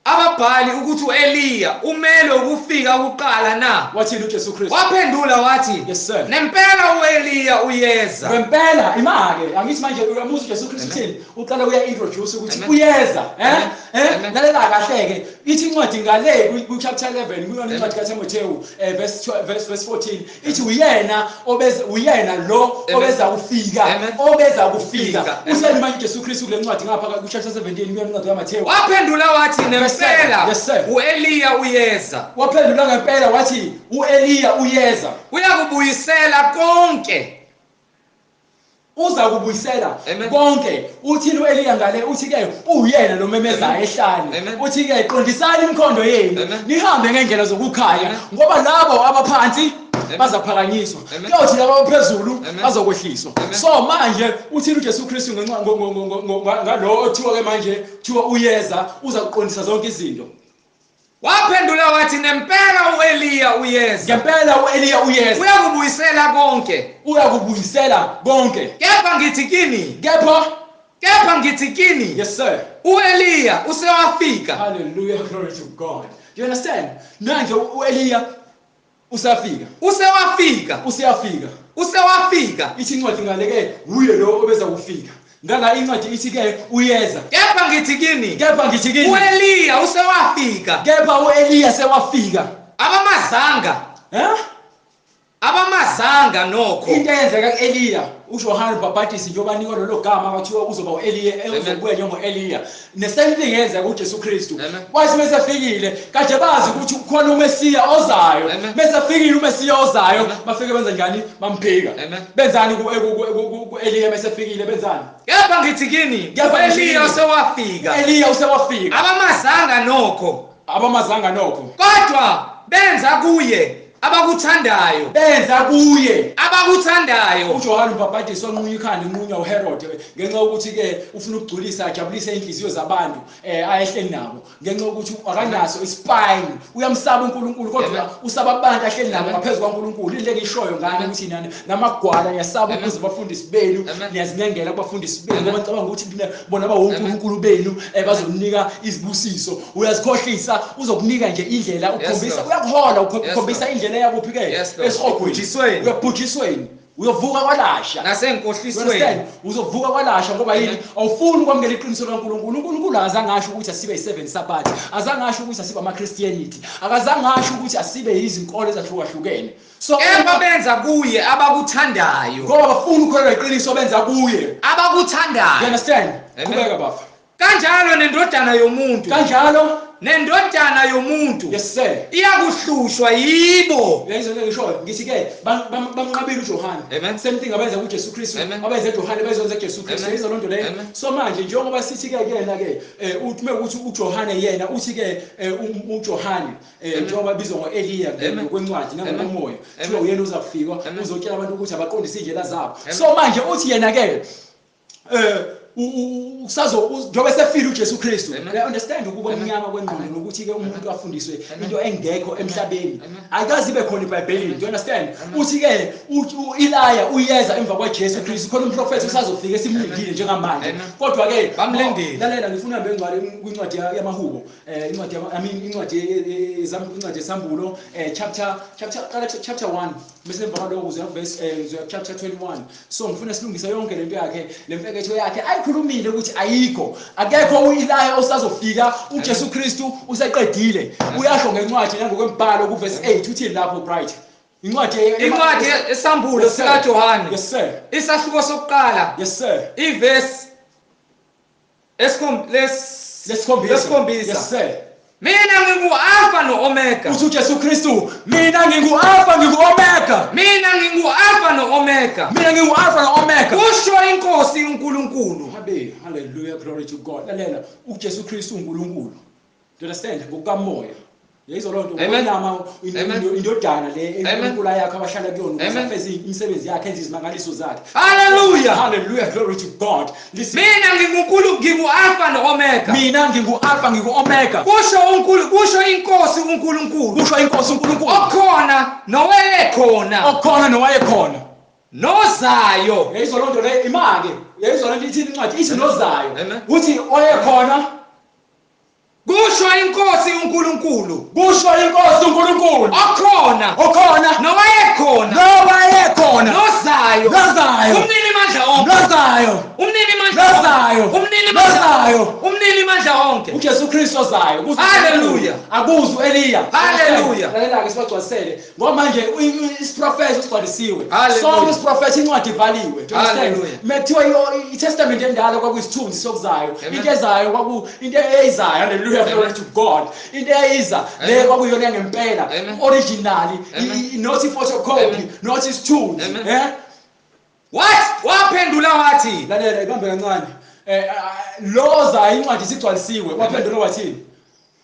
ababhali ukuthi uEliya umele ukufika kuqala na? Wathini uJesu Kristu? Waphendula wathi, yes sir, nempela uEliya uyeza. Ngempela imake angithi manje uyamuza uJesu Kristu uthini? Uqala uya introduce ukuthi uyeza, lalela kahle ke. Ithi incwadi ngale ku chapter 11 kuyona incwadi kaTimotheo verse 14 ithi uyena obeza, uyena lo obeza kufika, obeza kufika. Useni manje uJesu Kristu kule ncwadi ngapha ku chapter 17 kuyona incwadi kaMathewu. Waphendula wathi, nempela uEliya uyeza. Waphendula ngempela wathi uEliya uyeza. Uyakubuyisela konke. Uza kubuyisela konke. Uthini uEliya ngale? Uthi ke uyena lo memezayo ehlane. Uthi ke qondisani imikhondo yenu, nihambe ngendlela zokukhanya, ngoba labo abaphansi bazaphakanyiswa, kuyothi laba abaphezulu bazokwehliswa. So manje uthini uJesu Kristu ngalo othiwa ke manje kuthiwa uyeza, uza kuqondisa zonke izinto. Waphendula wathi, nempela uEliya uyeza. Ngempela uEliya uyeza. Uyakubuyisela konke. Uyakubuyisela konke. Kepha ngithi kini. Kepha ngithi kini. Yes sir. uEliya usewafika. Hallelujah, glory to God. Do you understand? Manje uEliya usafika. Usewafika. Useyafika. Usewafika. Ithi incwadi ngale ke uye lo obeza kufika. Ngala incwadi ithi ke uyeza. Kepha ngithi kini. Kepha ngithi kini. uEliya usewafika. Kepha uEliya sewafika. Abamazanga. Abamazanga nokho. Into eyenzeka kuEliya, uJohane uBhapatisi njengoba nikwa lelo gama kwathiwa uzoba uEliya, uzobuya njengoEliya. Ne same thing eyenzeka kuJesu Kristu. Wathi mesefikile, kade bazi ukuthi kukhona uMesiya ozayo. Mesefikile uMesiya ozayo, bafike benza njani? Bamphika. Benzani kuEliya mesefikile benzani? Kepha ngithi kini, uEliya usewafika. Eliya usewafika. Abamazanga nokho. Abamazanga nokho. Kodwa benza kuye abakuthandayo. Benza kuye abakuthandayo. uJohane uBhapatisi wanqunywa ikhanda, inqunywa uHerode ngenxa yokuthi ke ufuna ukugculisa ajabulise inhliziyo zabantu ayehleli nabo, ngenxa yokuthi akanaso ispine, uyamsaba uNkulunkulu kodwa usaba abantu ahleli nabo ngaphezu kwaNkulunkulu. Into engishoyo ngani ukuthi nani namagwala niyasaba ukuze bafundisi benu, niyazinengela kubafundisi benu ngoba ngicabanga ukuthi bona bawonkulunkulu benu bazokunika izibusiso. Uyazikhohlisa, uzokunika nje indlela, ukhombisa uyakuhola, ukhombisa indlela yakuphi ke esihogweni, uyabhujisweni, uyovuka kwalasha nasenkohlisweni, uzovuka kwalasha. Ngoba yini? Awufuni ukwamukela iqiniso likaNkulunkulu. uNkulunkulu azange asho ukuthi asibe yi7 Sabbath, azange asho ukuthi asibe amaChristianity, akazange asho ukuthi asibe izinkolo ezahlukahlukene. So kepha benza kuye abakuthandayo, ngoba bafuna ukukholelwa iqiniso, benza kuye abakuthandayo. You understand? Qhubeka bafa. Kanjalo nendodana yomuntu. Kanjalo nendodana yomuntu. Yes sir. Iyakuhlushwa yibo. Uyayizwa le ngishoyo? Ngithi ke bamnqabile uJohane. Same thing abenza kuJesu Kristu, abenza uJohane bezonza kuJesu Kristu. Uyayizwa lonto leyo? So manje njengoba sithi ke kuyena ke uthi ukuthi uJohane yena uthi ke uJohane njengoba bizwa ngoEliya ngokwencwadi nangokomoya, kuthiwa uyena uzakufika uzotshela abantu ukuthi abaqondise indlela zabo. So manje uthi yena ke usazo njengoba sefile uJesu Kristu. You understand ukuba mnyama kwengqondo nokuthi ke umuntu afundiswe into engekho emhlabeni, ayikaze ibe khona eBhayibhelini. Do you understand? Uthi ke uEliya uyeza emva kwaJesu Kristu, khona umprofeti usazofika esimlindile njengamanje. Kodwa ke bamlindile. Lalela, ngifuna uhambe kwincwadi yamahubo, incwadi I mean incwadi incwadi yesambulo, chapter chapter 1 bese emva kwaloko uzoya verse uzoya chapter 21. So ngifuna silungise yonke lento yakhe, lemfeketho yakhe ayikhulumile ukuthi ayikho, akekho uEliya osazofika. uJesu Kristu useqedile, uyasho ngencwadi nangokwembhalo ku verse 8 uthi lapho bright incwadi esambulo sikaJohane. Yes sir. Isahluko sokuqala. Yes sir. Ivesi lesikhombisa. Yes sir. Mina ngingu-Alpha no-Omega. Uthi uJesu Kristu, mina ngingu-Alpha ngingu-Omega. Mina ngingu-Alpha no-Omega. Mina ngingu-Alpha no-Omega. Kusho inkosi uNkulunkulu. Habe, hallelujah, glory to God. Lalela, uJesu Kristu uNkulunkulu. Do you understand? Ngokukamoya. Yayizwa loo nto ngokwenyama indodana le enkulu yakhe abahlala kuyona ukuze afeze imisebenzi yakhe enze izimangaliso zakhe. Hallelujah. Hallelujah, glory to God. Listen. Mina nginguNkulunkulu, ngingu-Alpha no-Omega. Mina ngingu-Alpha ngingu-Omega. Kusho uNkulunkulu, kusho inkosi uNkulunkulu. Kusho inkosi uNkulunkulu. Okhona nowayekhona. Okhona nowayekhona. Nozayo. Yayizwa loo nto le imake. Yayizwa loo nto ithini incwadi ithi nozayo. Uthi oyekhona. Kusho inkosi uNkulunkulu. Kusho inkosi uNkulunkulu. Okhona. Okhona. Nowayekhona. Nowayekhona. Nozayo. Nozayo. Umnini mandla onke. Nozayo. Umnini mandla. Nozayo. Umnini mandla. Nozayo. Umnini mandla onke. uJesu Kristu ozayo. Hallelujah. Akuzu Eliya. Hallelujah. Lalela ke sibagcwalisele. Ngoba manje isiprofeto sigcwalisiwe. Sonke isiprofeto incwadi ivaliwe. Hallelujah. Mekuthiwa iTestament endala kwakuyisithunzi sokuzayo. Into ezayo kwaku into eyizayo. Hallelujah. Glory to God. Into eyiza le kwakuyona ngempela originally, not i photocopy, not isithunzi. What? Waphendula wathi. Lalela ibambe kancane. Loza incwadi isigcwalisiwe. Waphendula wathi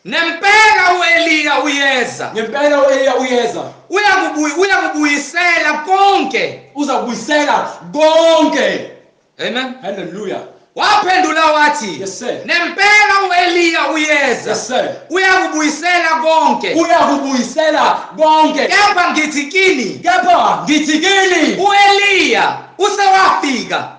nempela uEliya uyeza. Ngempela uEliya uyeza. Uyakubuyisela konke. Uzakubuyisela konke. Amen. Hallelujah. Waphendula wathi yes, sir. Nempela uEliya uyeza. Yes, sir. Uyakubuyisela konke. Uyakubuyisela konke. Kepha ngithi kini. Kepha ngithi kini. uEliya usewafika.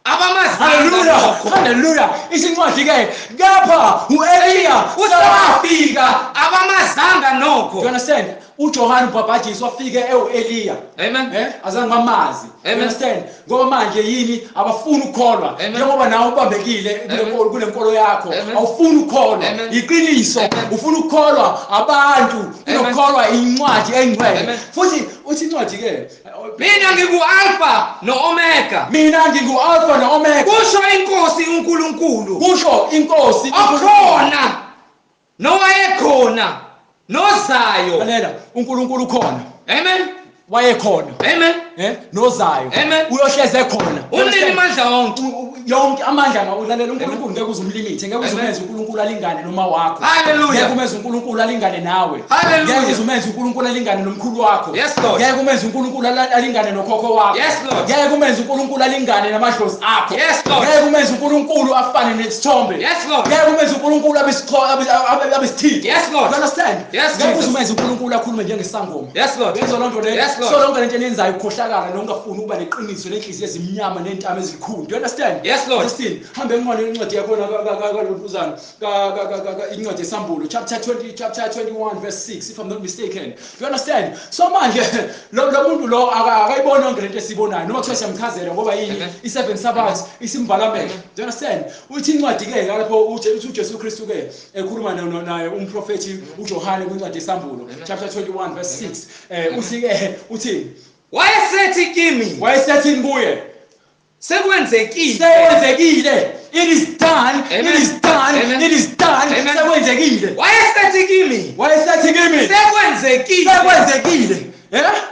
Abamazanga. Hallelujah. Hallelujah. Isincwadi ke kepha uEliya usewafika abamazanga nokho. Do you understand? uJohane uBhabhadisi wafike eUEliya. Amen. Azange bamazi. You understand? Ngoba manje yini abafuni ukukholwa njengoba nawe ubambekile kule nkolo yakho awufuni ukukholwa iqiniso ufuna ukukholwa abantu kunokukholwa incwadi engcwele futhi uthi incwadi ke mina ngingu-Alpha no-Omega. Mina ngingu-Alpha no-Omega. Kusho inkosi uNkulunkulu. Kusho inkosi okhona nowayekhona nozayo. Lalela uNkulunkulu ukhona. Amen. Wayekhona. Amen. Nozayo. Amen. Uyohleze khona. Umnini mandla wonke. Yonke amandla ngawulalela uNkulunkulu ngeke uzumlimithe, ngeke uzumenze uNkulunkulu alingane noma wakho. Hallelujah. Ngeke umenze uNkulunkulu alingane nawe. Hallelujah. Ngeke uzumenze uNkulunkulu alingane nomkhulu wakho. Yes Lord. Ngeke umenze uNkulunkulu alingane nokhokho wakho. Yes Lord. Ngeke umenze uNkulunkulu alingane namadlozi akho. Yes Lord. Ngeke umenze uNkulunkulu afane nesithombe. Yes Lord. Ngeke umenze uNkulunkulu abesithixo. Yes Lord. You understand? Yes. Ngeke uzumenze uNkulunkulu akhulume njengesangoma. Yes Lord. Yezwa lonto le. Yes Lord. So lonke lento eniyenzayo ukukhohlakala nokungafuni ukuba neqiniso lenhliziyo ezimnyama nentamo ezikhulu. Do you understand? Yes Lord. Listen, hambe ngibone incwadi yakhona kaLontuzana ka incwadi yesambulo chapter 20 chapter 21 verse 6 if I'm not mistaken. Do you understand? So manje lo muntu lo akayiboni yonke lento esibonayo noma kuthiwa siyamchazela ngoba yini i7 Sabbath isimvala amehlo. Do you understand? Uthi incwadi ke lapho uthi uJesu Kristu ke ekhuluma naye umprofeti uJohane kwincwadi yesambulo chapter 21 verse 6 uthi ke uthi wayesethi kimi wayesethi kuye sekwenzekile. Sekwenzekile. It is done. Amen. It is done. Amen. It is done. Amen. Sekwenzekile. Wayesethi kimi. Wayesethi kimi. Sekwenzekile. Sekwenzekile.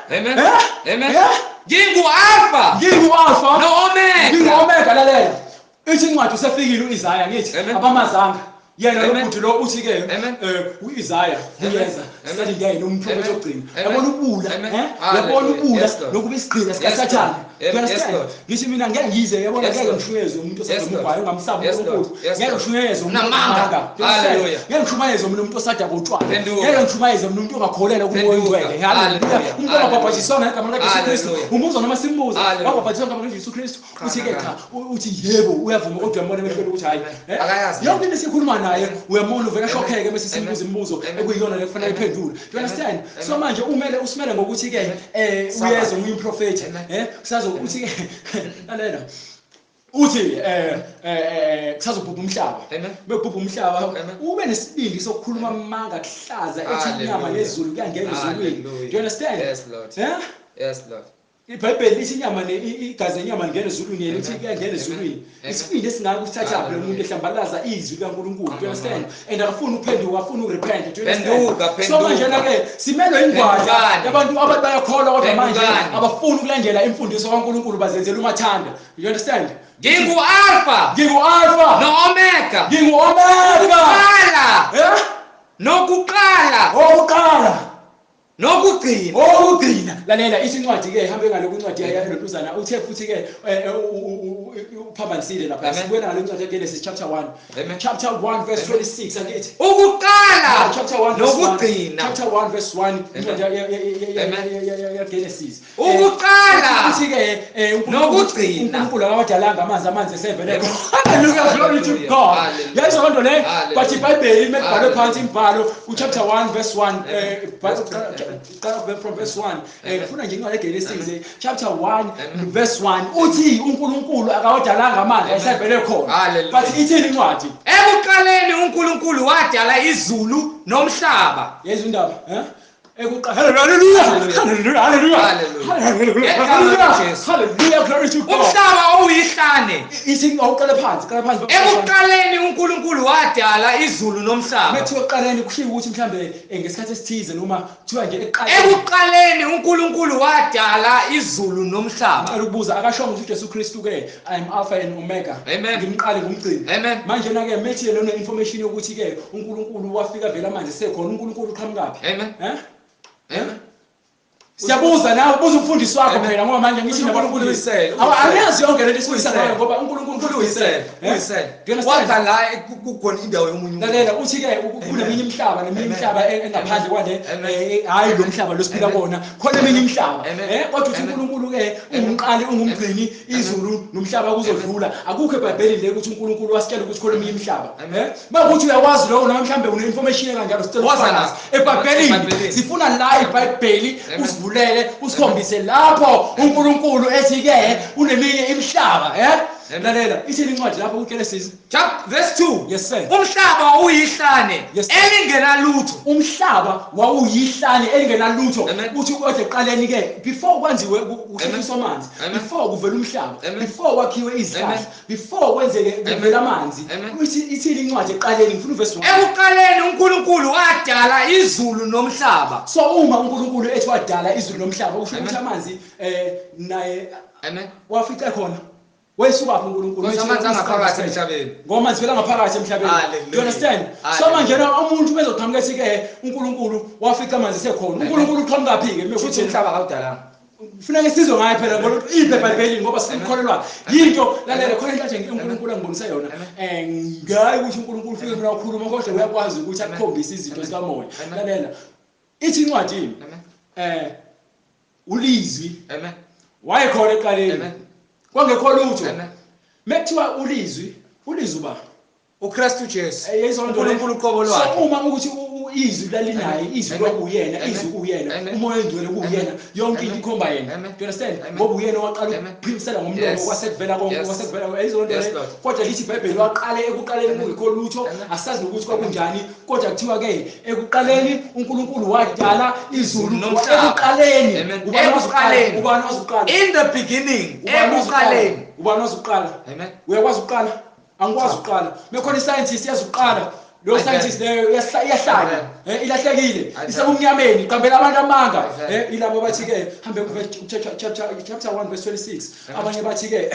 Amen. Amen. Ngingu-Alpha. Ngingu-Alpha. No-Omega. Ngingu-Omega lalela. Ithi incwadi usefikile uIsaya ngithi abamazanga. Yena lo muntu lo uthi ke uIsaya uyeza sathi ngeke umprofeti ogcina yabona ubula yabona ubula nokuba isigqila sikaSathane. Ngithi mina ngeke ngize yabona ngeke ngishumayeze umuntu osadumugwayo ongamsabi uNkulunkulu, ngeke ngishumayeze umuntu onamanga, ngeke ngishumayeze umuntu osadaka utshwala, ngeke ngishumayeze umuntu ongakholelwa kuMoya oNgcwele. Haleluya. Umuntu ongabhabhajiswa ngegama likaJesu Kristu, umuzwa noma simbuza wabhabhajiswa ngegama likaJesu Kristu, uthi ke cha, uthi yebo uyavuma kodwa uyambona emehlweni ukuthi hayi yonke into esikhuluma naye uyambona uvela shokheke bese simbuza imibuzo ekuyiyona le kufanele iphendule. Do you understand? So manje umele usimele ngokuthi ke uyeza umprofeti kusazo uthi ke lalela uthi kusazobhubha umhlaba, bebhubha umhlaba ube nesibindi sokukhuluma amanga kuhlaza ethi inyama nezulu kuyangena ezulwini. Do you understand? Yes Lord. Yes Lord. iBhayibheli lithi inyama igazi lenyama lingena ezulwini, lithi kuyangena ezulwini. Isibindi esingaka usithathaphi lo muntu ehlambalaza izwi likaNkulunkulu? Do you understand? And akafuni ukuphenduka, akafuni ukurepent. Do you understand? So manje ke simelwe ingwadla yabantu abantu bayakholwa kodwa manje abafuni ukulandela imfundiso kaNkulunkulu, bazenzela umathanda. You understand? Ngingu-Alpha, ngingu-Alpha no-Omega, ngingu-Omega, nokuqala, okokuqala nokugcina, okugcina. Lalela ithi incwadi ke ihambe ngale kuncwadi yalentuzana uthe futhi ke uphambanisile lapha. Sibuyela ngale incwadi yeGenesis chapter 1. Chapter 1 verse 26 angithi ukuqala chapter 1 nokugcina, chapter 1 verse 1 incwadi yeGenesis ukuqala uthi ke nokugcina. uNkulunkulu akawadalanga amanzi, amanzi esevele. Hallelujah, glory to God. Yayizo lento le, but iBhayibheli imebhalwe phansi imbhalo ku chapter 1 verse 1, from verse 1. Ngifuna nje incwadi yeGenesis chapter 1 verse 1 uthi uNkulunkulu akawadalanga amanzi esevele khona. But ithini incwadi? Ekuqaleni uNkulunkulu wadala izulu nomhlaba. Yezwa indaba, eh? Hallelujah, hallelujah, hallelujah, hallelujah, glory to God. Umhlaba owuyihlane. Ithi awuqale phansi, qala phansi. Ekuqaleni uNkulunkulu wadala izulu nomhlaba. Methiwa ekuqaleni kushiwo ukuthi mhlambe ngesikhathi esithize noma kuthiwa nje ekuqaleni. Ekuqaleni uNkulunkulu wadala izulu nomhlaba. Ngicela ukubuza, akashongo ukuthi uJesu Kristu ke I am Alpha and Omega. Ngimqale ngumgcini. Manje na ke methi lona information yokuthi ke uNkulunkulu wafika vele manje sekhona, uNkulunkulu uqhamukaphi? Amen. Eh? Siyabuza nawe, buza umfundisi wakho phela ngoba manje ngisho uNkulunkulu uyisele. Aniyazi yonke lento esifundisa ngayo ngoba uNkulunkulu uyisele. Uyisele. Wakha la kukhona indawo yomunye. Lalela uthi ke kuneminye imihlaba, neminye imihlaba engaphandle kwale, hayi lo mhlaba lo siphila kona, khona eminye imihlaba. Kodwa uthi uNkulunkulu ke ungumqali, ungumgcini, izulu nomhlaba kuzodlula. Akukho eBhayibhelini le ukuthi uNkulunkulu wasitshela ukuthi khona eminye imihlaba. Makuthi uyakwazi lokho noma mhlambe une information kanjalo, sicela eBhayibhelini. Sifuna la iBhayibheli usivulele usikhombise lapho uNkulunkulu ethi ke uneminye imihlaba. Lalela ithini incwadi lapho kuGenesis chapter verse 2. Yes sir. Umhlaba uyihlane elingenalutho. Umhlaba wawuyihlane elingenalutho. Uthi kodwa eqaleni ke before kwenziwe kuhlushwa amanzi, before kuvela umhlaba, before kwakhiwe izihlahla, before kwenzeke kuvela amanzi, uthi ithini incwadi eqaleni? Ngifuna uverse 1. Ekuqaleni uNkulunkulu wadala izulu nomhlaba. So uma uNkulunkulu ethi wadala izulu nomhlaba, usho ukuthi amanzi naye wafica khona. Wayesukaphi uNkulunkulu? Amanzi angaphakathi emhlabeni. Ngoba amanzi vele angaphakathi emhlabeni. Do you understand? So manje umuntu bezoqhamuka ethi ke uNkulunkulu wafica amanzi sekhona. uNkulunkulu uqhamukaphi ke? Futhi umhlaba akawudalanga. Kufuneka sizwe ngaye phela ngoba iBhayibheli ngoba sikukholelwa. Yinto lalela khona into nje uNkulunkulu angibonisa yona. Ngayi ukuthi uNkulunkulu ufike mina ukhuluma kodwa uyakwazi ukuthi akukhombise izinto zikamoya. Lalela. Ithi incwadi ulizwi. Amen. Wayekhona ekuqaleni. Amen. Kwangekho lutho. Mekuthiwa ulizwi, ulizwi ba uKristu Jesu. uNkulunkulu uqobo lwakhe. So uma ukuthi izwi lalinaye, izwi kwakuyena, izwi kuyena, umoya ongcwele kuyena, yonke into ikhomba yena. Do you understand? Ngoba uyena owaqala ukuphimisela ngomlomo kwasekuvela konke, kwasekuvela izonto le. Kodwa lithi iBhayibheli waqala ekuqaleni kungekho lutho, asazi nokuthi kwakunjani, kodwa kuthiwa ke ekuqaleni uNkulunkulu wadala izulu ekuqaleni. Ubani wazuqala? In the beginning, ekuqaleni. Ubani wazuqala? Uyakwazi ukuqala? Angikwazi ukuqala. Mekhona iscientist iyazuqala. Lo scientist leyo iyahlanya, ilahlekile, isebumnyameni, iqambela abantu amanga. Ilabo bathi ke hambe ku chapter 1 verse 26. Abanye bathi ke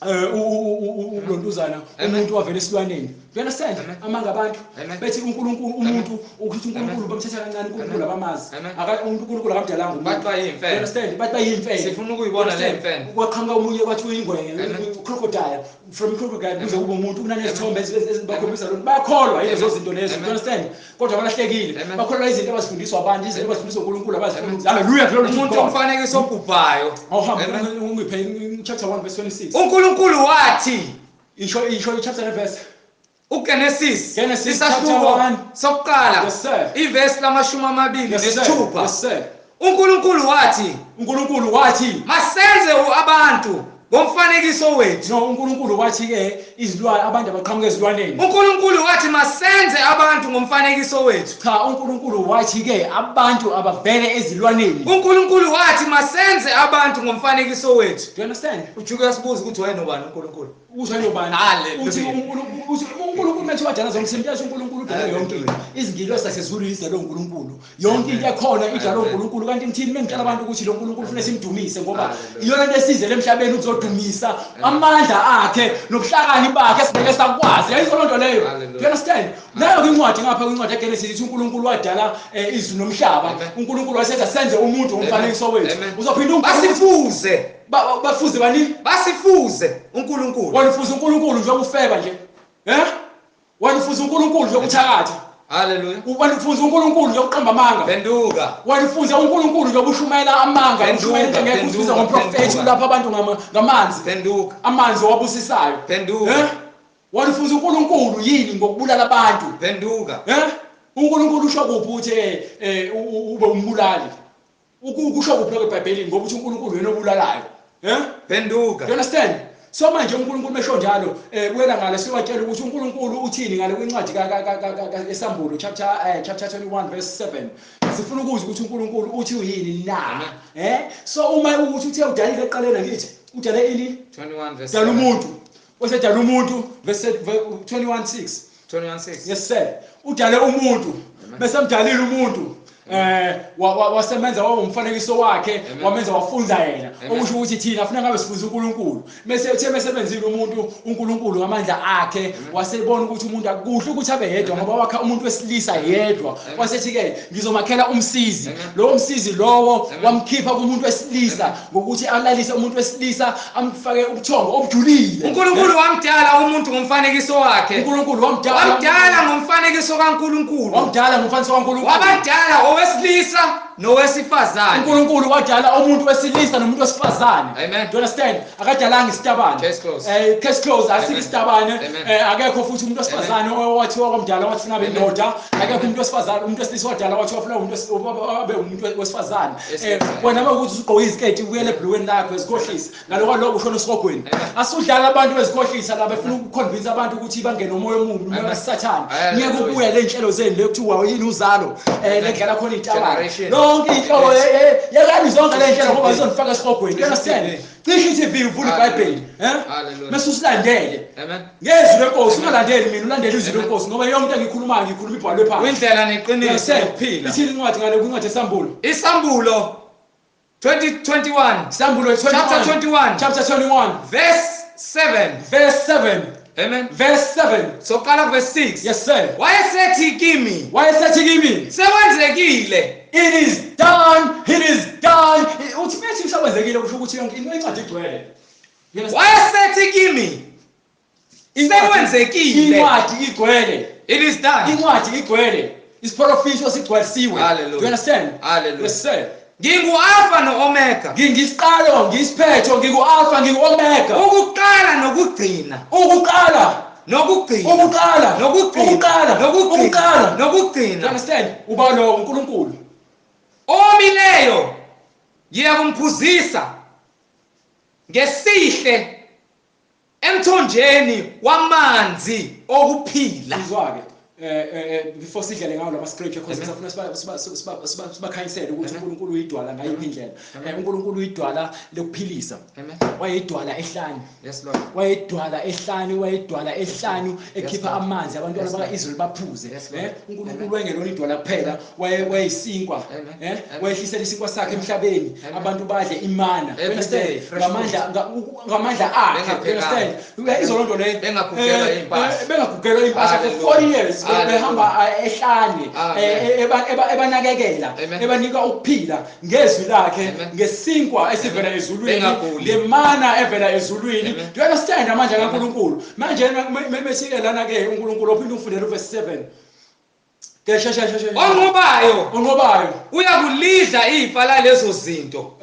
ulontuzana umuntu wavela esilwaneni. Do you understand? Amanga abantu bethi uNkulunkulu umuntu ukuthi uNkulunkulu bamthatha kancane, uNkulunkulu abamazi. uNkulunkulu akamdalanga umuntu. Bathi bayimfene. Do you understand? Bathi bayimfene. Sifuna ukuyibona le mfene. Kwaqhamuka omunye kwathi uyingwenya, crocodile, from crocodile kuze kube umuntu. Kunanezithombe ezibakhombisa lokho. Bayakholwa yilezo zinto lezo. Do you understand? Kodwa balahlekile. Bakholwa izinto abazifundiswa abantu, izinto abazifundiswa uNkulunkulu abazifundiswa. Hallelujah, glory to God. Umuntu omfanekiso obhubhayo. Awuhambe ungiphe chapter 1 verse 26. uNkulunkulu wathi isho chapter and verse. uGenesis isahluko sokuqala ivesi la-26. Yes sir. uNkulunkulu wathi, uNkulunkulu wathi masenze abantu Ngomfanekiso wethu. No, uNkulunkulu wathi ke izilwane, abantu abaqhamuka ezilwaneni. uNkulunkulu wathi masenze abantu ngomfanekiso wethu. Cha, uNkulunkulu wathi ke abantu abavele ezilwaneni. uNkulunkulu wathi masenze abantu ngomfanekiso wethu. Do you understand? Ujuke uyasibuza ukuthi wena ubani uNkulunkulu. Uthi ubani? Hallelujah. Uthi uNkulunkulu methi wadala zonke izinto, yathi uNkulunkulu udala yonke into. Izingilosi zasezulwini zidalwe uNkulunkulu. Yonke into ekhona idalwe uNkulunkulu. Kanti ngithini mengitshela abantu ukuthi lo Nkulunkulu ufuna simdumise, ngoba iyona into esizele emhlabeni ukuzodumisa amandla akhe nobuhlakani bakhe sibeke sakwazi. Yayizwa loo nto leyo. Do you understand? Nayo ke incwadi ngapha kwincwadi eGenesis ithi uNkulunkulu wadala izulu nomhlaba. uNkulunkulu wasetha senze umuntu ngomfanekiso wethu. Uzophinda basifuze. Bafuze bani? Basifuze uNkulunkulu. Wanifuza uNkulunkulu njengoba ufeba nje. Wanifuza uNkulunkulu njengokuthakatha. Hallelujah. Wanifuza uNkulunkulu njengokuqamba amanga. Phenduka. Wanifuza uNkulunkulu njengokushumayela amanga, ushumayela into engekho, usibiza ngomprofethi ulapha abantu ngamanzi. Phenduka. Amanzi owabusisayo. Phenduka. Wanifuza uNkulunkulu yini ngokubulala abantu? Phenduka. uNkulunkulu usho kuphi ukuthi ube umbulali? Ukusho kuphi lokho eBhayibhelini, ngoba uthi uNkulunkulu yena obulalayo? Phenduka. You understand? So manje uNkulunkulu mesho njalo, buyela ngale siwatshela ukuthi uNkulunkulu uthini ngale kwincwadi eSambulo chapter 21 verse 7. Sifuna ukuzwa ukuthi uNkulunkulu uthi uyini na? So uma ukuthi uthe udalile eqaleni, ngithi udale ini? 21 verse 7. Dala umuntu. Wasedala umuntu verse 21:6. 21:6. Yes sir. Udale umuntu. Bese mdalile umuntu. Wasemenza waba umfanekiso wakhe, wamenza wafunza yena. Okusho ukuthi thina afuna ngabe sifunza uNkulunkulu. Bese uthe besebenzile umuntu uNkulunkulu ngamandla akhe, wasebona ukuthi umuntu akuhle ukuthi abe yedwa, ngoba wakha umuntu wesilisa yedwa. Wasethi ke ngizomakhela umsizi. Lowo msizi lowo wamkhipha kumuntu wesilisa ngokuthi alalise umuntu wesilisa, amfake ubuthongo obujulile. uNkulunkulu wamdala umuntu ngomfanekiso wakhe. uNkulunkulu wamdala ngomfanekiso kaNkulunkulu. Wamdala ngomfanekiso kaNkulunkulu. Wabadala owesilisa nowesifazane. uNkulunkulu wadala umuntu wesilisa nomuntu wesifazane. Amen. Do you understand? Akadalanga isitabane. Case closed. Case closed. Asikho isitabane. Akekho futhi umuntu wesifazane owathiwa kwamdala wathi funa abe indoda. Akekho umuntu wesifazane, umuntu wesilisa wadala wathiwa funa umuntu abe umuntu wesifazane. Wena mawukuthi usugqoke iziketi ubuyele ebhulukweni lakho ezikhohlisa. Ngalokho lokho ushona esihogweni. Asudlala abantu bezikhohlisa la befuna ukuconvince abantu ukuthi bangene umoya omubi, umoya kaSathane. Ngeke ubuye le nhlelo zenu lekuthiwa yini uzalo lekudlala khona itabane. Lonke inhlobo yekani zonke le nhlelo ngoba izonifaka esihogweni. You understand? Cishe i-TV uvula iBhayibheli, bese usilandele. Amen. Ngezwi lenkosi, ungalandeli mina, ulandele izwi lenkosi, ngoba yonke into engiyikhulumayo ngiyikhuluma ibhalwe phansi. Indlela neqiniso nokuphila. Ithini incwadi ngale kwincwadi eSambulo? Isambulo 2021. Isambulo 21. Chapter 21. Chapter 21. Verse 7. Verse 7. Amen. Verse 7. Soqala verse 6. Yes sir. Wayesethi kimi. Wayesethi kimi. Sekwenzekile. It is done. It is done. Uthi methi sekwenzekile kusho ukuthi yonke into incwadi igcwele. Wayesethi kimi. Sekwenzekile. Incwadi igcwele. It is done. Incwadi igcwele. Isiprofeto sigcwalisiwe. Hallelujah. Do you understand? Hallelujah. Yes sir. Ngingu-Alpha no-Omega. Ngingisiqalo, ngisiphetho, ngingu-Alpha, ngingu-Omega. Ukuqala nokugcina. Ukuqala nokugcina. Ukuqala nokugcina. Ukuqala nokugcina. Ukuqala nokugcina. Do you understand? Uba lo uNkulunkulu. Omileyo ngiyakumphuzisa ngesihle emthonjeni wamanzi okuphila. Izwa-ke before sidlale ngawo lama scripture, because sifuna sibakhanyisele ukuthi uNkulunkulu uyidwala ngayiphi indlela. uNkulunkulu uyidwala lokuphilisa. Wayidwala ehlane. Yes Lord. Wayidwala ehlane, wayidwala ehlane ekhipha amanzi abantwana bakaIsrael baphuze. uNkulunkulu wayengelona idwala kuphela, wayisinkwa, wayehlisela isinkwa sakhe emhlabeni, abantu badle imana. Ngamandla akhe. Understand? Izolo nto leyo. Bengagugelwa Bengagugelwa impahla for 40 years. Behamba ehlane ebanakekela, ebanika ukuphila ngezwi lakhe, ngesinkwa esivela ezulwini, ngemana evela ezulwini. Do you understand amandla kaNkulunkulu? Manje mesike lana ke uNkulunkulu ophinde ufundele uverse 7. Onqobayo, onqobayo uyakulidla ifa lalezo zinto.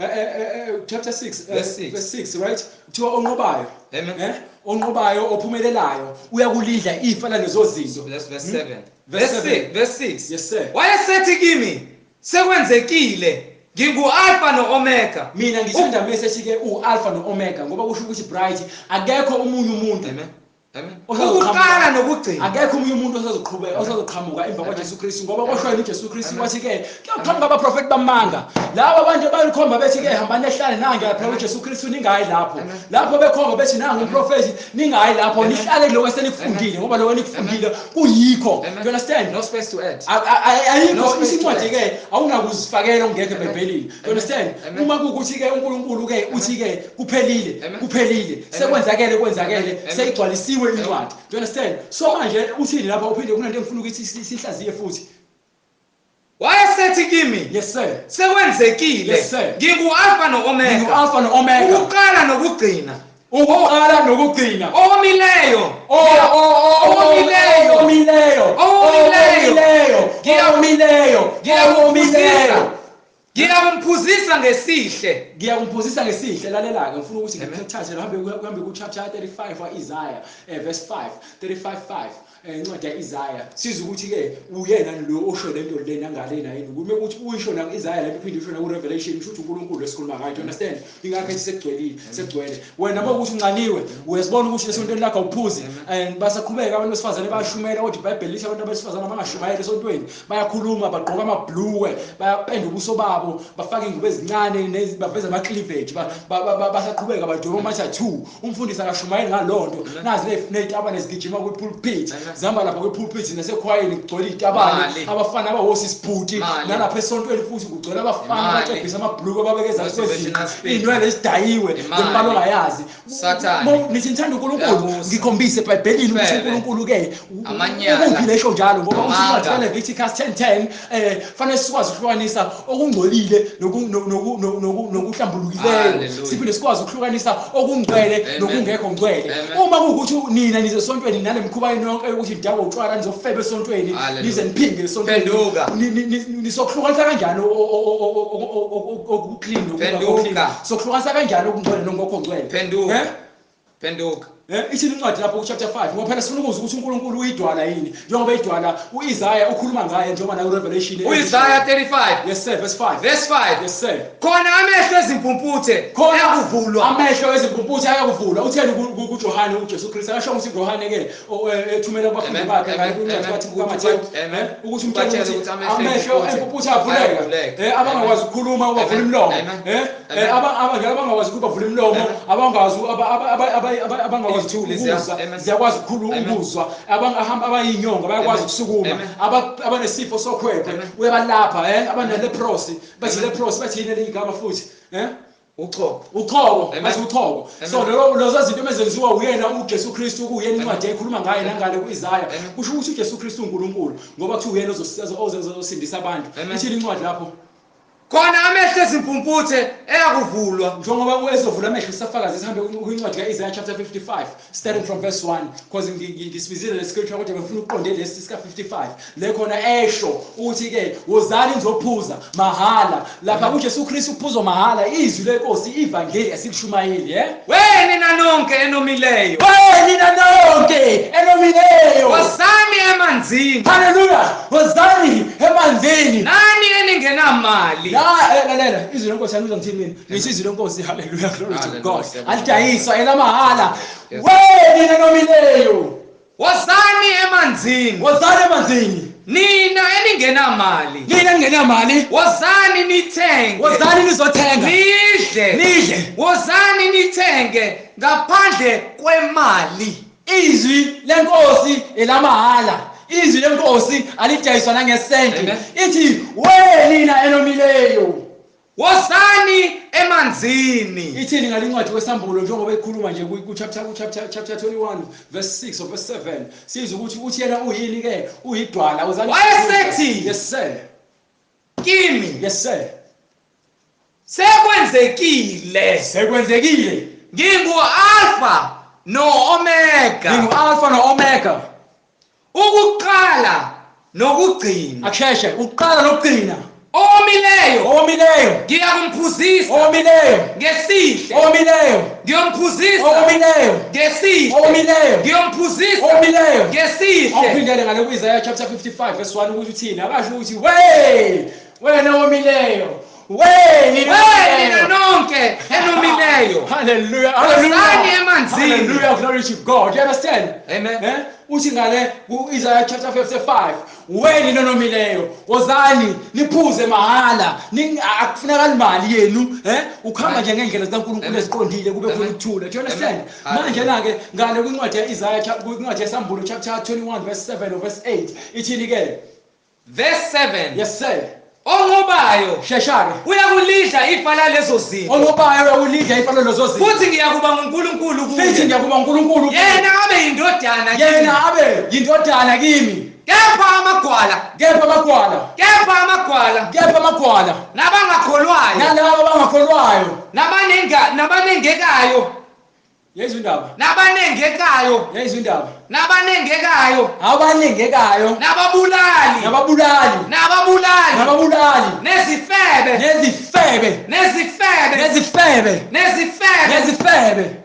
Chapter 6 verse 6, right? Kuthiwa onqobayo, amen, onqobayo ophumelelayo uyakulidla ifa lalezo zinto. Verse 7. Verse 6. Verse 6. Yes sir. Wayesethi kimi sekwenzekile, Ngingu-Alpha no-Omega. Mina ngithanda message ke u-Alpha no-Omega, ngoba kusho ukuthi bright akekho omunye umuntu. Amen. Amen. Ukuqala nokugcina. Akekho omunye umuntu osazoqhubeka osazoqhamuka emva kwaJesu Kristu, ngoba kwasho yena uJesu Kristu wathi ke kuyaqhamuka abaprofeti bamanga. Laba abantu bayikhomba bethi ke hambani ehlale nange lapha uJesu Kristu, ningayi lapho. Lapho bekhomba bethi nangu umprofeti, ningayi lapho, nihlale kuloko esenikufundile, ngoba lokho enikufundile kuyikho. Do you understand? No space to add. Ayikho isincwadi ke awunakuzifakela ongekho eBhayibhelini. Do you understand? Uma kuukuthi ke uNkulunkulu ke uthi ke kuphelile, kuphelile, sekwenzakele, kwenzakele, seyigcwalisiwe incwadi. Do you understand? So manje uthini lapha uphinde kunento engifuna ukuthi sihlaziye futhi. Wayesethi kimi, yes sir, sekwenzekile. Yes sir. Ngingu-Alpha no-Omega. Ngingu-Alpha no-Omega. Ukuqala nokugcina. Ukuqala nokugcina. Omileyo. Omileyo. Omileyo. Omileyo. Omileyo. Omileyo. Ngiyakumphuzisa ngesihle. Ngiyakumphuzisa ngesihle. Lalela-ke, ngifuna ukuthi ngikuthathe uhambe ku-chapter 35 wa-Isaiah, verse 5, 35:5, incwadi ya-Isaiah. Sizwe ukuthi-ke uyena lo osho lento lena ngalena yini. Kume ukuthi uyisho naku-Isaiah lento iphinde isho naku-Revelation, kusho ukuthi uNkulunkulu esikhuluma ngayo. Do you understand? Ingakho ethi sekugcwelile, sekugcwele. Wena uma ukuthi uncaniwe, uyazibona ukuthi esontweni lakho awuphuzi, and basaqhubeka abantu besifazane bayashumela, kodwa iBhayibheli lithi abantu besifazane abangashumayeli esontweni, bayakhuluma, bagqoka amabhluwe, bayapenda ubuso babo, bafaka ingubo ezincane, baveza ama-cleavage, basaqhubeka badoba ama-tattoo. Umfundisi akashumayeli ngaloo nto. Nazi ney'tabane zigijima kwi-pulpit, zihamba lapha kwi-pulpit nasekhwayeni kugcwele iy'tabane, abafana abawosisibhuti, nalapha esontweni futhi kugcwele abafana abacebhisa amabhuluku ababekeza kwezinqa, iy'nwele ezidayiwe ngembala ongayazi. Nithi nithanda uNkulunkulu, ngikhombise eBhayibhelini ukuthi uNkulunkulu-ke ukuphi lesho njalo, ngoba uthi incwadi kaLeviticus 10:10 fanele sikwazi ukuhlukanisa okungcolile nokuhlambulukileyo, siphinde sikwazi ukuhlukanisa okungcwele nokungekho ngcwele. Uma kuwukuthi nina nize esontweni nale mikhuba yenu yonke yokuthi nidakwe utshwala, nizofeba esontweni, nize niphinge esontweni, nisokuhlukanisa kanjani okuclean nokungekho clean? Sokuhlukanisa kanjani okungcwele nokungekho ngcwele? Phenduka. Phenduka. Ithini incwadi lapho ku-chapter 5? Ngoba phela sifuna ukuzwa ukuthi uNkulunkulu uyidwala yini, njengoba idwala u-Isaiah ukhuluma ngaye njengoba naku-Revelation. U-Isaiah 35. Yes sir, verse 5. Verse 5. Yes sir. Khona amehlo ezimpumputhe ayakuvulwa. Amehlo ezimpumputhe ayakuvulwa. Utheni kuJohane uJesu Kristu? Akasho ukuthi uJohane ke ethumela kubafundi bakhe ngale kwincwadi kaMathewu ukuthi umtshele ukuthi amehlo ezimpumputhe avuleka. Abangakwazi ukukhuluma ubavula imilomo. Abangakwazi ukubavula imilomo, abangazi abangakwazi ziyakwazi ukukhuluma ukuzwa, abangahamba abayinyongo bayakwazi ukusukuma, abanesifo sokhwekhwe uyabalapha, abaneleprosy, bathi leprosy bathi yini eligama futhi, uchoko, uchoko, bathi uchoko. So lezo zinto ezenziwa uyena uJesu Kristu, kuyena incwadi ekhuluma ngaye nangale kuIsaiah. Kusho ukuthi uJesu Kristu uNkulunkulu, ngoba kuthiwa uyena ozosindisa abantu. Ithini incwadi lapho? Khona amehlo ezimpumputhe eyakuvulwa. Njengoba ezovula amehlo safakaza sihambe kwincwadi kaIsaiah chapter 55 starting from verse 1, because ngisibizile le scripture kodwa ngifuna ukuqonde lesi sika 55 le khona esho ukuthi ke wozani nizophuza mahala. Lapha kuJesu Kristu uphuzwa mahala, izwi lenkosi ivangeli asikushumayeli. Wena nonke enomileyo, wena nonke enomileyo, wozani emanzini. Haleluya, wozani emanzini nani eningenamali. Lalela izwi lenkosi yangiza ngithini mina? Ngithi izwi lenkosi, haleluya, glory to God, alidayiswa elamahala. Wena nomileyo, wozani emanzini, wozani emanzini nina eningenamali, nina eningenamali, wozani nithenge, wozani nizothenga, nidle, nidle, wozani nithenge ngaphandle kwemali. Izwi lenkosi elamahala, izwi lenkosi alidayiswa nangesenti. Ithi wena enomileyo, wozani emanzini. Ithini ngale ncwadi kwesambulo njengoba ekhuluma nje ku chapter 21 verse 6 or verse 7? Sizwe ukuthi uthi yena uyini ke, uyidwala. Wozani. Wayesethi, yes sir, kimi, yes sir, sekwenzekile, sekwenzekile, ngingu-Alpha no-Omega, ngingu-Alpha no-Omega, ukuqala nokugcina. Akusheshe, ukuqala nokugcina. Omileyo, omileyo, ngiyakumphuzisa, omileyo, ngesihle, omileyo, ngiyomphuzisa, omileyo, ngesihle, omileyo, ngiyomphuzisa, omileyo, ngesihle. Awuphindele ngale ku-Isaiah chapter 55 verse 1 ukuthi uthini. Akasho ukuthi we wena omileyo, Wena nonke enomileyo. Hallelujah. Wozani emanzini. Hallelujah. Glory to God. You understand? Amen. Uthi ngale ku-Isaiah chapter 55, wena nonomileyo wozani niphuze mahala, akufunakali mali yenu, ukhamba nje ngendlela zikaNkulunkulu eziqondile kube khona ukuthula. Do you understand? Manje na ke ngale kwincwadi ya-Isaiah, kwincwadi yeSambulo chapter 21 verse 7 or verse 8, ithini ke? Verse 7. Yes sir. Onqobayo shesha-ke uyakulidla ifa lalezo zinto. Onqobayo uyakulidla ifa lalezo zinto. Futhi ngiyakuba nguNkulunkulu kuye. Futhi ngiyakuba nguNkulunkulu kuye. Yena abe yindodana kimi. Yena abe yindodana kimi. Kepha amagwala. Kepha amagwala. Kepha amagwala. Kepha amagwala. Nabangakholwayo. Nalabo abangakholwayo. Nabanengekayo. Yezwa indaba. Nabanengekayo. Yezwa indaba. Nabanengekayo. Abanengekayo. Nababulali. Nababulali. Nababulali. Nababulali. Nezifebe. Nezifebe. Nezifebe. Nezifebe. Nezifebe. Nezifebe.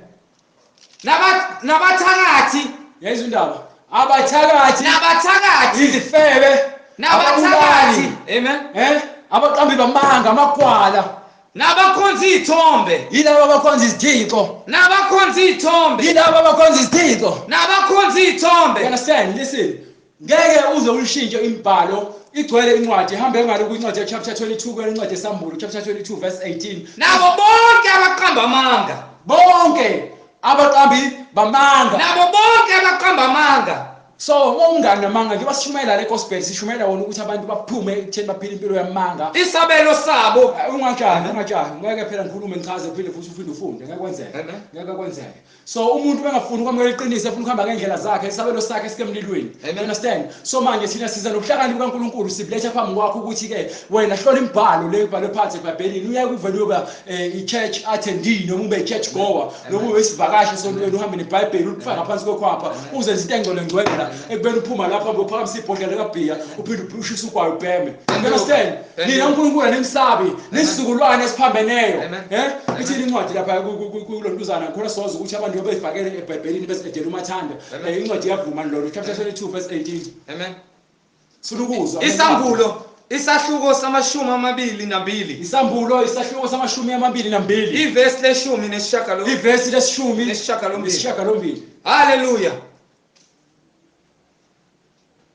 Nabathakathi. Yezwa indaba. Abathakathi. Nabathakathi. Izifebe. Nabathakathi. Amen. Abaqambi bamanga, amagwala. Nabakhonza iy'thombe. Yilabo abakhonza izithixo. Nabakhonza iy'thombe. Yilabo abakhonza izithixo. Nabakhonza iy'thombe. You understand? Listen. Ngeke uze ulishintshe imibhalo, igcwele incwadi, ihambe ngale kwincwadi chapter 22 kwencwadi yeSambulo chapter 22 verse 18. Nabo bonke abaqamba amanga. Bonke abaqambi bamanga. Nabo bonke abaqamba amanga. So ungani namanga njengoba sishumayela le gospel, sishumayela wona ukuthi abantu baphume ekutheni baphile impilo yamanga. Isabelo sabo. Ungatshani, ungatshani. Ngeke phela ngikhulume ngichaze phile futhi uphinde ufunde. Ngeke kwenzeke. Ngeke kwenzeke. So umuntu bengafuni ukwamukela iqiniso, efuna ukuhamba ngendlela zakhe, isabelo sakhe sike emlilweni. You understand? So manje thina siza nobuhlakani bukaNkulunkulu, sibuletha phambi kwakho ukuthi ke wena hlola imibhalo le ibhalwe phansi eBhayibhelini. Uyaye kuvele uba i-church attendee noma ube i-church goer noma ube isivakashi esontweni, uhambe neBhayibheli ulifake ngaphansi kwekhwapha, uzenze into engcwele ngcwele. Ekubeni uphuma lapha uphakamisa ibhodlela likabhiya uphinde ushise ugwayi ubheme. You understand? Nina uNkulunkulu anemsabi, nesizukulwane esiphambeneyo. Ithini incwadi lapha kulontuzana khona soza ukuthi abantu bebefakele eBhayibhelini bezedela umathanda. Incwadi iyavuma lolo chapter 22 verse 18. Amen. Sulukuzwa. Isambulo isahluko sama-22. Isambulo isahluko sama-22. Ivesi le-19. Ivesi le-19. Hallelujah.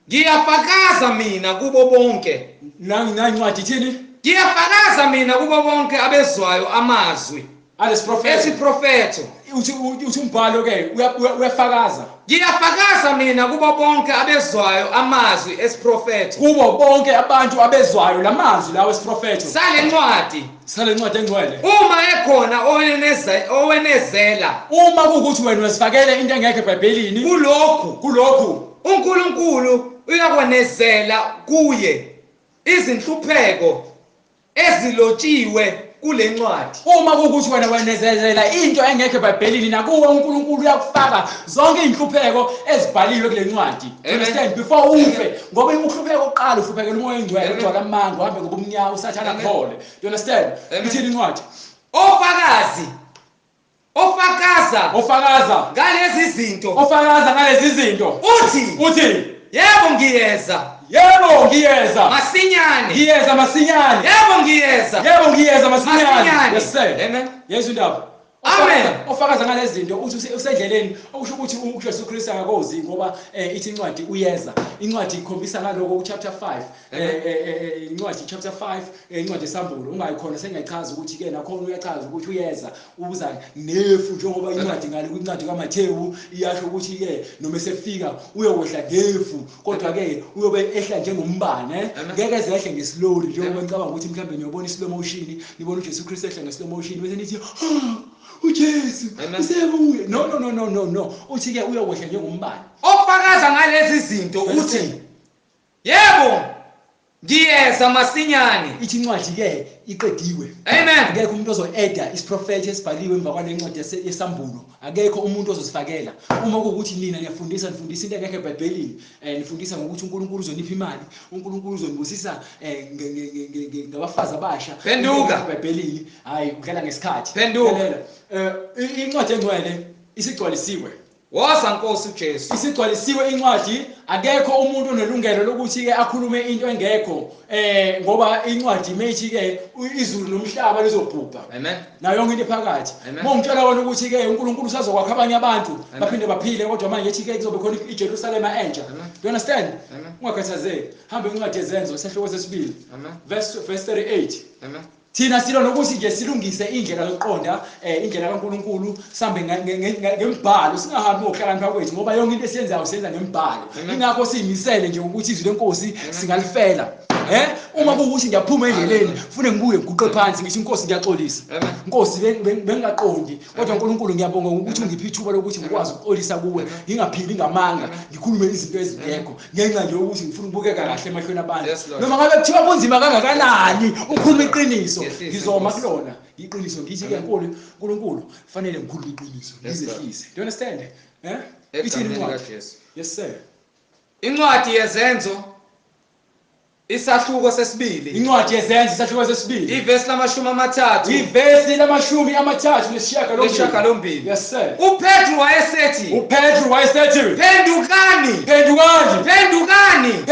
Ngiyafakaza mina kubo bonke. Nancwadi ithini? Ngiyafakaza mina kubo bonke abezwayo amazwi esiprofetho. Uthi umbhalo ke uyafakaza. Ngiyafakaza mina kubo bonke abezwayo amazwi esiprofetho. Kubo bonke abantu abezwayo lamazwi lawo esiprofetho. Sale ncwadi. Sale ncwadi engcwele. Uma ekhona owenezela. Uma kuwukuthi wena wesifakele into engekho eBhayibhelini. Kulokhu. uNkulunkulu uyakwenezela kuye izinhlupheko ezilotshiwe kule ncwadi. Uma kuwukuthi wena wenezela into engekho eBhayibhelini, nakuwe uNkulunkulu uyakufaka zonke izinhlupheko ezibhaliwe kule ncwadi. Understand? Before ufe, ngoba ukuhlupheka oqala uhluphekela uMoya oNgcwele, ugcwala amanga, uhambe ngobumnyama, uSathane akhole. Do you understand? Ithini incwadi? Ofakaza ngalezi zinto. Ofakaza ngalezi zinto. Uthi yebo ngiyeza. Yebo ngiyeza. Masinyane. Ngiyeza masinyane. Yebo ngiyeza. Yebo ngiyeza masinyane. Yes sir. Amen. Yesu indaba. Amen. Ofakaza ngalezi zinto uthi usendleleni, okusho ukuthi uJesu Kristu akakozi ngoba ithi incwadi uyeza. Incwadi ikhombisa ngaloko ku chapter 5. Incwadi chapter 5 incwadi eSambulo ungayikhona sengiyachaza ukuthi ke nakhona uyachaza ukuthi uyeza, uza nefu njengoba incwadi ngale kwincwadi kaMathewu iyasho ukuthi ke noma esefika uyokwehla ngefu, kodwa ke uyobe ehla njengombane, ngeke zehle ngeslowly njengoba ngicabanga ukuthi mhlambe niyobona islow motion, nibona uJesu Kristu ehla ngeslow motion bese nithi uJesu usebuye. No no no no no no, uthi ke uyokwehla njengombane. Ofakaza ngalezi zinto uthi yebo ngiyeza masinyane. Ithi incwadi ke iqediwe. Amen. Akekho umuntu ozo-eda isiprofetho esibhaliwe emva kwale ncwadi yeSambulo. Akekho umuntu ozosifakela. Uma kuwukuthi nina niyafundisa, nifundisa into engekho eBhayibhelini, nifundisa ngokuthi uNkulunkulu uzonipha imali, uNkulunkulu uzonibusisa ngabafazi abasha. Phenduka eBhayibhelini, hayi udlala ngesikhathi. Phenduka. Incwadi engcwele isigcwalisiwe. Woza Nkosi uJesu. Isigcwalisiwe incwadi, akekho umuntu onelungelo lokuthi ke akhulume into engekho ngoba incwadi methi ke izulu nomhlaba lizobhubha. Amen. Nayo yonke into phakathi. Mongitshela wena ukuthi ke uNkulunkulu usazokwakha abanye abantu baphinde baphile, kodwa manje ethi ke kuzobe khona iJerusalema entsha. Do you understand? Ungakhathazeki. Hamba incwadi yeZenzo sehluko sesibili. Verse 38. Amen. Thina silo nokuthi nje silungise indlela yokuqonda indlela kaNkulunkulu, sambe ngembhalo, singahambi ngokuhlakanipha kwethu, ngoba yonke into esiyenzayo siyenza ngembhalo. Ingakho siyimisele nje ukuthi izwi lenkosi singalifela. Uma kuwukuthi ngiyaphuma endleleni, fune ngibuye ngiguqe phansi ngithi inkosi ngiyaxolisa. Inkosi bengingaqondi, kodwa uNkulunkulu ngiyabonga ukuthi ungiphe ithuba lokuthi ngikwazi ukuxolisa kuwe, ngingaphili ngamanga, ngikhulume izinto ezingekho ngenxa nje yokuthi ngifuna ukubukeka kahle emehlweni abantu. Noma ngabe kuthiwa kunzima kangakanani ukukhuluma iqiniso, ngizoma kulona iqiniso, ngithi ke uNkulunkulu fanele ngikhulume iqiniso, ngizehlise. Do you understand? Ithini incwadi? Yes sir. Incwadi yeZenzo isahluko sesibili. Incwadi yeZenzo isahluko sesibili. Ivesi la-30. Ivesi la-38. Yes sir. uPetru wayesethi. uPetru wayesethi. Phendukani. Phendukani. Phendukani. Phendukani.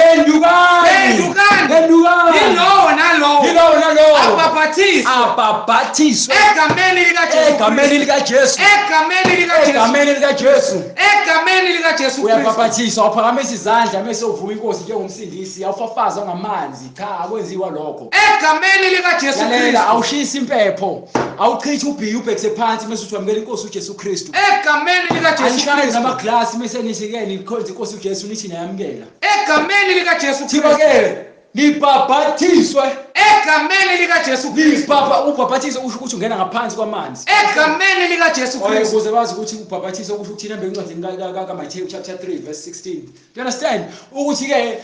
Phendukani. Phendukani. Yilowo nalowo. Yilowo nalowo. Abhapathiswe. Abhapathiswe. Egameni likaJesu. Egameni likaJesu. Egameni likaJesu. Egameni likaJesu. Egameni likaJesu Kristu. Uyabhapathiswa, uphakamisa izandla mase uvuma inkosi njengomsindisi, awufafaza ngamanzi. Cha, akwenziwa lokho. Egameni likaJesu Kristu. Awushisa impepho, awuchithi ubhiya ubhekise phansi mase uthi wamukela inkosi uJesu Kristu. Egameni likaJesu Kristu. Anishaye namaglasi mase nithi ke nikhonze inkosi uJesu nithi niyamukela. Egameni likaJesu Kristu. Ke nibhapathiswe egameni likaJesu Kristu. Ubhapathiso usho ukuthi ungena ngaphansi kwamanzi. Egameni likaJesu Kristu. Ukuze bazi ukuthi ubhapathiso kusho ukuthini embe encwadini kaMathewu chapter 3 verse 16. Do you understand? Ukuthi ke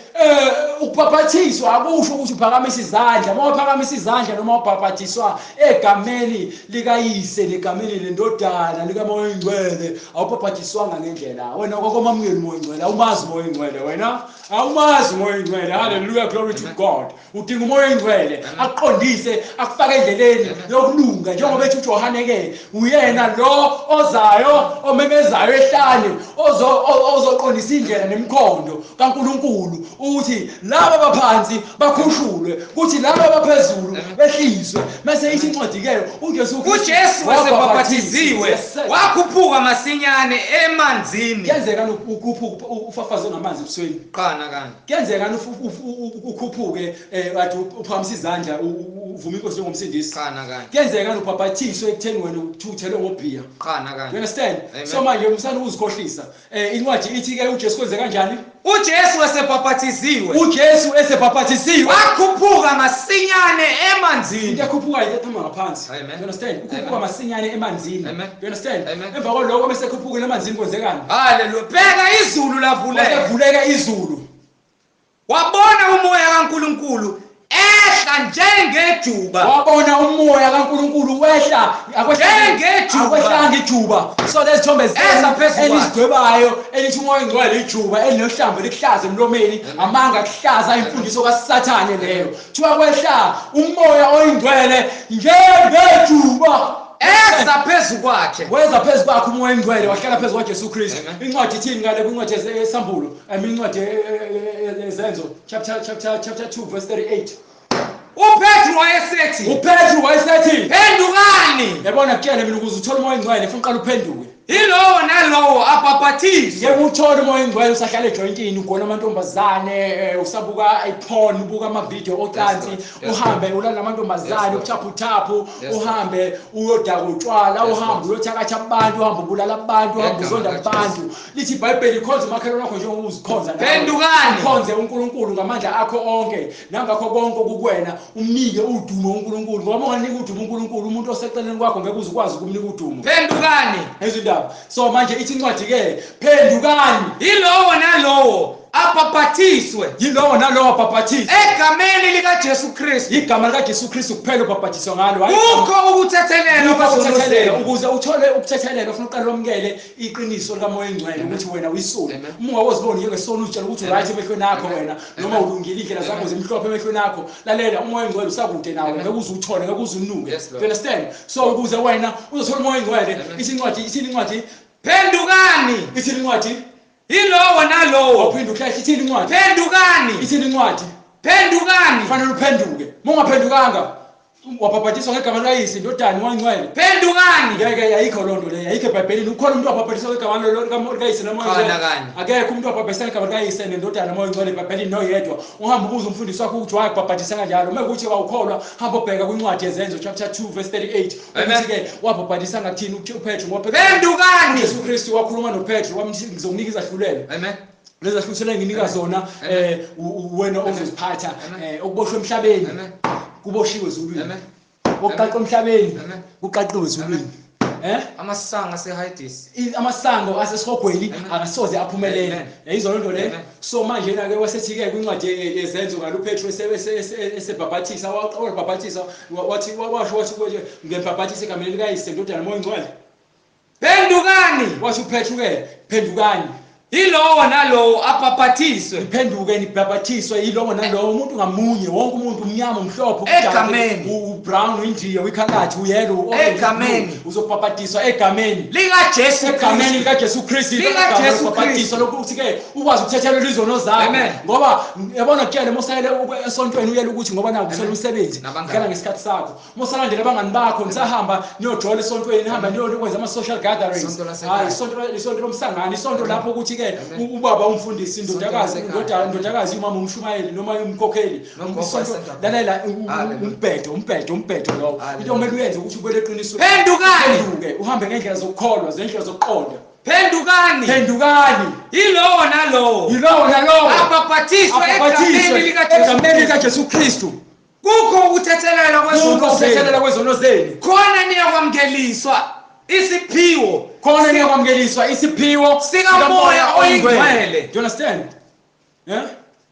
ukubhapathiswa akusho ukuthi uphakamisa izandla. Uma uphakamisa izandla noma ubhapathiswa egameni likaYise negameni lendodana likaMoya oNgcwele, awubhapathiswanga ngendlela. Wena kwakomamukela uMoya oNgcwele, awumazi uMoya oNgcwele wena. Awumazi uMoya oNgcwele. Hallelujah, glory to God. Udinga uMoya oNgcwele akuqondise, akufake endleleni yokulunga, njengoba ethi uJohane ke uyena lo ozayo omemezayo ehlane ozoqondisa indlela nemikhondo kaNkulunkulu, ukuthi laba abaphansi bakhushulwe, kuthi laba abaphezulu behliswe. Mase ithi incwadi ke uJesu uJesu wasebhapathiziwe wakhuphuka masinyane emanzini. Kuyenzeka ukhuphuka ufafaze ngamanzi ebusweni. Qana kanye. Kuyenzeka ukhuphuke kade uphakamisa izandla uvuma inkosi njengomsindisi. Qana kanye. Kuyenzeka ubhapathiswe ekutheni wena uthuthelwe ngobhiya. Qana kanye. You understand? So manje umsana ukuzikhohlisa. Incwadi ithi ke uJesu kwenze kanjani? uJesu wasebhapathiziwe. uJesu esebhapathiziwe wakhuphuka masinyane emanzini. Into ekhuphuka into ephuma ngaphansi. Amen. You understand? Ukhuphuka masinyane emanzini. You understand? Emva kwaloko bese ekhuphukile emanzini kwenzekani? Hallelujah. Bheka izulu lavuleka. Lavuleka izulu. Wabona umoya kaNkulunkulu ehla njengejuba. Wabona umoya kaNkulunkulu wehla akwehlanga ijuba. So lezithombe elizigwebayo elithi umoya ongcwele ijuba elinohlamvu elihlaza emlomeni, amanga kuhlaza imfundiso kaSathane leyo. Kuthiwa kwehla umoya oyingcwele njengejuba eza phezu kwakhe. Weza phezu kwakhe umoya oyingcwele wahlala phezu kwaJesu Kristu. Incwadi ithini ngale kwincwadi yeSambulo? I mean incwadi yeZenzo chapter 2 verse 38. uPetru wayesethi. uPetru wayesethi phendukani. Yabona kutshele mina ukuze uthole umoya oyingcwele ufuna uqala uphenduke. Yilowo nalowo abhapathiswe. Ngeke uthole umoya oyingcwele usahlala ejointini ugona amantombazane, usabuka iporn, ubuka amavidiyo ocansi, uhambe ulala namantombazane, ubuthaphuthaphu, uhambe uyodaka utshwala, uhambe uyothakatha abantu, uhambe ubulala abantu, uhambe uzonda abantu. Lithi iBhayibheli khonza umakhelwane wakho njengoba uzikhonza nawe. Phendukani. Ukhonze uNkulunkulu ngamandla akho onke nangakho konke okukuwena, umnike udumo uNkulunkulu. Ngoba unganika udumo uNkulunkulu, umuntu oseceleni kwakho ngeke uze ukwazi ukumnika udumo. Phendukani. Izindaba. So manje ithi incwadi ke phendukani. Yilowo nalowo abhapathiswe. Yilowo nalowo abhapathiswe egameni likaJesu Kristu. Igama likaJesu Kristu kuphela ubhapathiswa ngalo. Kukho ukuthethelelwa kwazono. Ukuze uthole ukuthethelelwa ufuna uqale wamukele iqiniso likaMoya oNgcwele ukuthi wena uyisoni. Uma ungawuziboni njengesono uzitshela ukuthi right emehlweni akho wena, noma ulungile indlela zakho zimhlophe emehlweni akho. Lalela, uMoya oNgcwele usakude nawe, ngeke uze uthole, ngeke uze unuke. You understand? So ukuze wena uzothola uMoya oNgcwele, ithi incwadi, ithini incwadi? Phendukani. Ithini incwadi? Yilowo nalowo. Awuphinde uhlahle, ithini incwadi? Phendukani. Ithini incwadi? Phendukani. Kufanele uphenduke. Uma ungaphendukanga wabhabhatiswa ngegama likayise, indodana, wangcwele. Phendukani. Ngeke, ayikho loo nto leyo, ayikho eBhayibhelini. Ukhona umuntu wabhabhatiswa ngegama likayise nomoya Khona ongcwele? kanye. Akekho umuntu wabhabhatiswa ngegama likayise nendodana nomoya ongcwele eBhayibhelini noyedwa. Uhamba ubuze umfundisi wakho ukuthi wayekubhabhatisa kanjalo. Uma kuthi awukholwa, hamba ubheka kwincwadi yeZenzo chapter 2 verse 38. Amen. Ukuthi-ke wabhabhatisa ngathini uPetro, ngoba Phendukani. Jesu Kristu wakhuluma noPetro, wamthi ngizokunika izahlulelo. Amen. Lezi zahlulelo enginika zona wena ozoziphatha, Amen. okuboshwe emhlabeni Amen. kuboshiwe ezulwini. Amen. Okuqaqwa emhlabeni Amen. kuqaqiwe ezulwini. Amasango aseHades. Amasango asesihogweni Amen. akasoze aphumelele. Amen. Yayizwa loo nto leyo. Amen. So manje na ke wasethi-ke kwincwadi yeZenzo ngalo uPetro esebhabhathisa, wabhabhathisa, wathi washo wathi kuye, ngiyabhabhathisa egameni likayise, indodana, nomoya ongcwele. Phendukani. Wathi uPetro-ke, phendukani. Yilowo nalowo abhabhathiswe. Niphenduke nibhabhathiswe yilowo nalowo, umuntu ngamunye, wonke umuntu, umnyama, umhlophe, Egameni. Ubrown, uyindiya, uyikhaladi, uyellow, orange, Egameni. blue, uzobhabhatiswa egameni. LikaJesu Egameni Kristu. likaJesu Kristu. LikaJesu Ubhabhatiswa lokuthi ke ukwazi ukuthethelelwa izono zakho. Amen. Ngoba yabona kutshele mosayele esontweni uyele ukuthi ngoba naku usele Amen. umsebenzi, Nabangani. dlala ngesikhathi sakho. Mosalandela abangani bakho, nisahamba niyojola esontweni, nihamba niyokwenza ama-social gatherings. Isonto lasekhaya. Hayi, isonto lomsangano, isonto lapho ukuthi ke Amen. ubaba umfundisi, indodakazi, Isonto lasekhaya. indodakazi, umama umshumayeli noma umkhokheli. Nogogo Isonto, wesonto. lalela, Hallelujah. umbhedo lowo. Hallelujah. Into okumele uyenze ukuthi ubuyele eqinisweni. Phendukani. Phenduke, uhambe ngendlela zokukholwa, zendlela zokuqonda. Phendukani. Phendukani. Yilowo nalowo. Yilowo nalowo. Abhabhathiswe egameni Abhabhathiswe likaJesu. egameni likaJesu Kristu. Kukho ukuthethelelwa Kukho kwezono zenu. ukuthethelelwa kwezono zenu. Khona niyakwamukeliswa isiphiwo Khona niyakwamukeliswa isiphiwo sikaMoya oyiNgcwele. Do you understand? Yeah?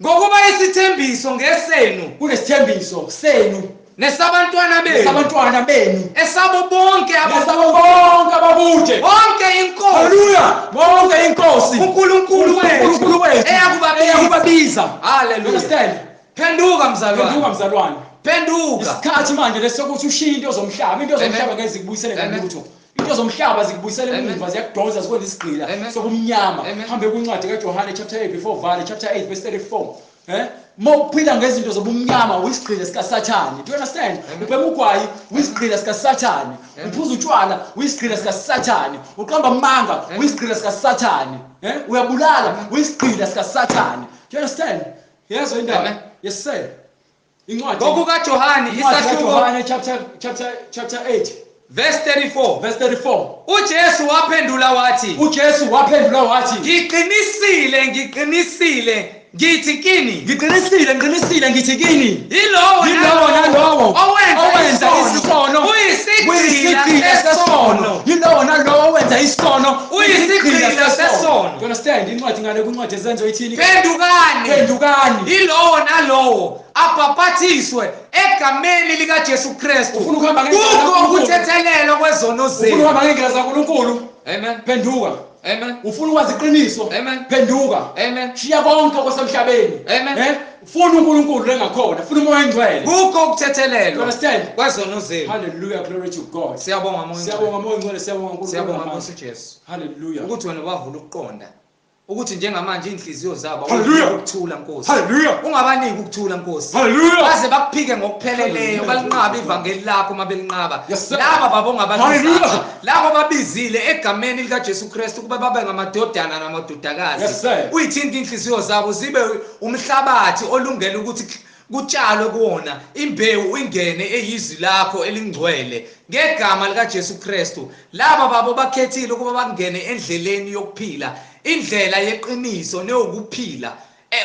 Ngokuba isithembiso ngesenu Kunesithembiso senu nesabantwana benu sabantwana benu esabo bonke nesabo bonke abakude. bonke inkosi Haleluya! Bonke inkosi uNkulunkulu wethu uNkulunkulu wethu eyakubabiza. eyakubabiza. Haleluya. Understand? Phenduka mzalwane. Phenduka mzalwane. Phenduka. Isikhathi manje lesokuthi ushiye into zomhlaba, into Amen. zomhlaba ngeke zikubuyisele Amen. ngalutho. Into zomhlaba zikubuyisele Amen. emuva, ziyakudonsa zikwenza isigqila Amen. sokumnyama. Amen. Hambe kwincwadi kaJohane chapter 8 before vale chapter 8 verse 34. Uma uphila ngezinto zobumnyama uyisigqila sikaSathane. Do you understand? Amen. Ubhema ugwayi uyisigqila sikaSathane. Amen. Uphuza utshwala uyisigqila sikaSathane. Uqamba amanga Amen. uyisigqila sikaSathane. Uyabulala uyisigqila sikaSathane. Do you understand? Yezwa indaba. Amen. Yes sir. Incwadi NgokukaJohane Incwadi isahluko kaJohane chapter 8 verse 34. verse 34. uJesu waphendula wathi uJesu waphendula wathi ngiqinisile ngiqinisile ngithi kini ngiqinisile ngiqinisile ngithi kini yilowo yilowo nalowo owenza isono uyisigqila uyisigqila sesono sesono yilowo nalowo owenza isono Uyisigqila sesono. Do you understand? Incwadi ngale kwincwadi ezenzo ithini? Phendukani. Phendukani. Yilowo nalowo abhabhathiswe egameni likaJesu Kristu Ufuna ukuhamba ngendlela kukho kaNkulunkulu. ukuthethelelwa kwezono Ufuna zenu. ukuhamba ngendlela zaNkulunkulu. Amen. Phenduka. Amen. Ufuna ukwazi iqiniso. Amen. Phenduka. Amen. Shiya konke okwasemhlabeni. Amen. Funa uNkulunkulu lengakhona. Funa uMoya oNgcwele. Kukho You ukuthethelelwa understand? kwezono zenu. Hallelujah, glory to God. Siyabonga Moya. Siyabonga Moya oNgcwele, siyabonga uNkulunkulu. Siyabonga Nkosi Jesu. Hallelujah. Ukuthi wena wavula ukuqonda. Ukuthi njengamanje inhliziyo zabo Hallelujah. ukuthula Nkosi. Hallelujah. Ungabaniki ukuthula Nkosi. Hallelujah. Baze bakuphike ngokupheleleyo, Hallelujah. balinqabe ivangeli lakho uma belinqaba. Yes, sir. Laba babongababizayo, Hallelujah. labo babizile egameni likaJesu Kristu ukuba babe ngamadodana namadodakazi. Yes, sir. Uyithinta inhliziyo zabo zibe umhlabathi olungele ukuthi kutshalwe kuwona imbewu ingene eyizwi lakho elingcwele ngegama likaJesu Kristu. Laba babo bakhethile ukuba bangene endleleni yokuphila, indlela yeqiniso neyokuphila,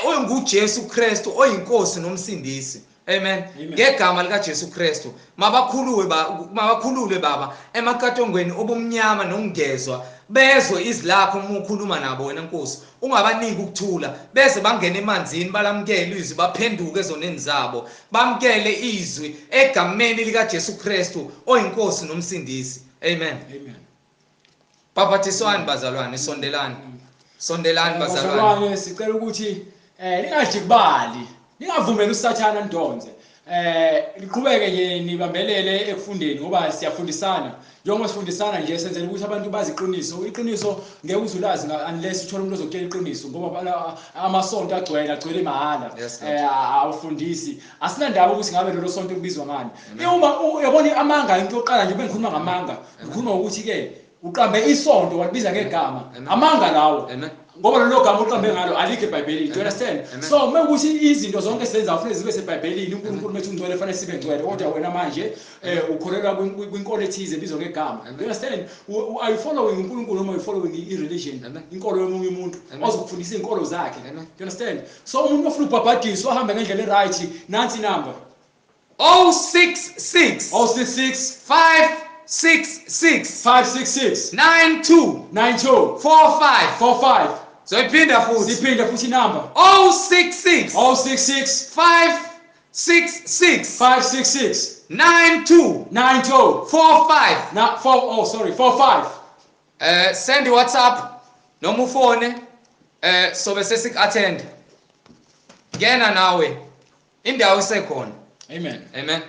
onguJesu Kristu oyinkosi nomsindisi. Amen. Amen. Ngegama likaJesu Kristu mabakhululwe baba emakatongweni obumnyama nokungezwa, bezwe izwi lakho uma ukhuluma nabo wena Nkosi. Ungabaniki ukuthula, beze bangene emanzini balamukele izwi, baphenduke ezoneni zabo, bamukele izwi egameni likaJesu Kristu oyinkosi nomsindisi. Amen. Amen. Bhabhathiswani bazalwane, sondelani. Sondelani bazalwane. Bazalwane, sicela ukuthi ningadlikubali, ningavumeli uSathane anidonse. Liqhubeke nje nibambelele ekufundeni ngoba siyafundisana. Njengoba sifundisana nje senzela ukuthi abantu bazi iqiniso. Iqiniso ngeke uzulazi unless uthole umuntu ozokutshela iqiniso, ngoba amasonto agcwele mahhala. Awufundisi. Asinandaba ukuthi ngabe lelo sonto kubizwa ngani. Uma uyabona amanga, into yokuqala nje bengikhuluma ngamanga, ngikhuluma ukuthi ke uqambe isonto walibiza ngegama. Amanga lawo. Ngoba lelo gama uqambe ngalo alikho eBhayibhelini. Do you understand? So mekuthi izinto zonke sizenza kufanele zibe seBhayibhelini, uNkulunkulu methu ungcwele fanele sibe ngcwele, kodwa wena manje ukholelwa kwinkolo ethize ebizwa ngegama. Do you understand? Are you following uNkulunkulu noma you following i-religion? Inkolo yomunye umuntu ozokufundisa izinkolo zakhe. Do you understand? So umuntu ofuna ubhabhadiswa ahambe ngendlela e-right, nansi inamba 066 066 566 566 92 92 45. 45. Zoyiphinda futhi. Siphinda futhi inamba 066 066 566 566 92 92 45. Na 4, oh sorry, 45. Send WhatsApp noma ufone, sobe sesik-attend. Ngena nawe, indawo isekhona. Amen. Amen.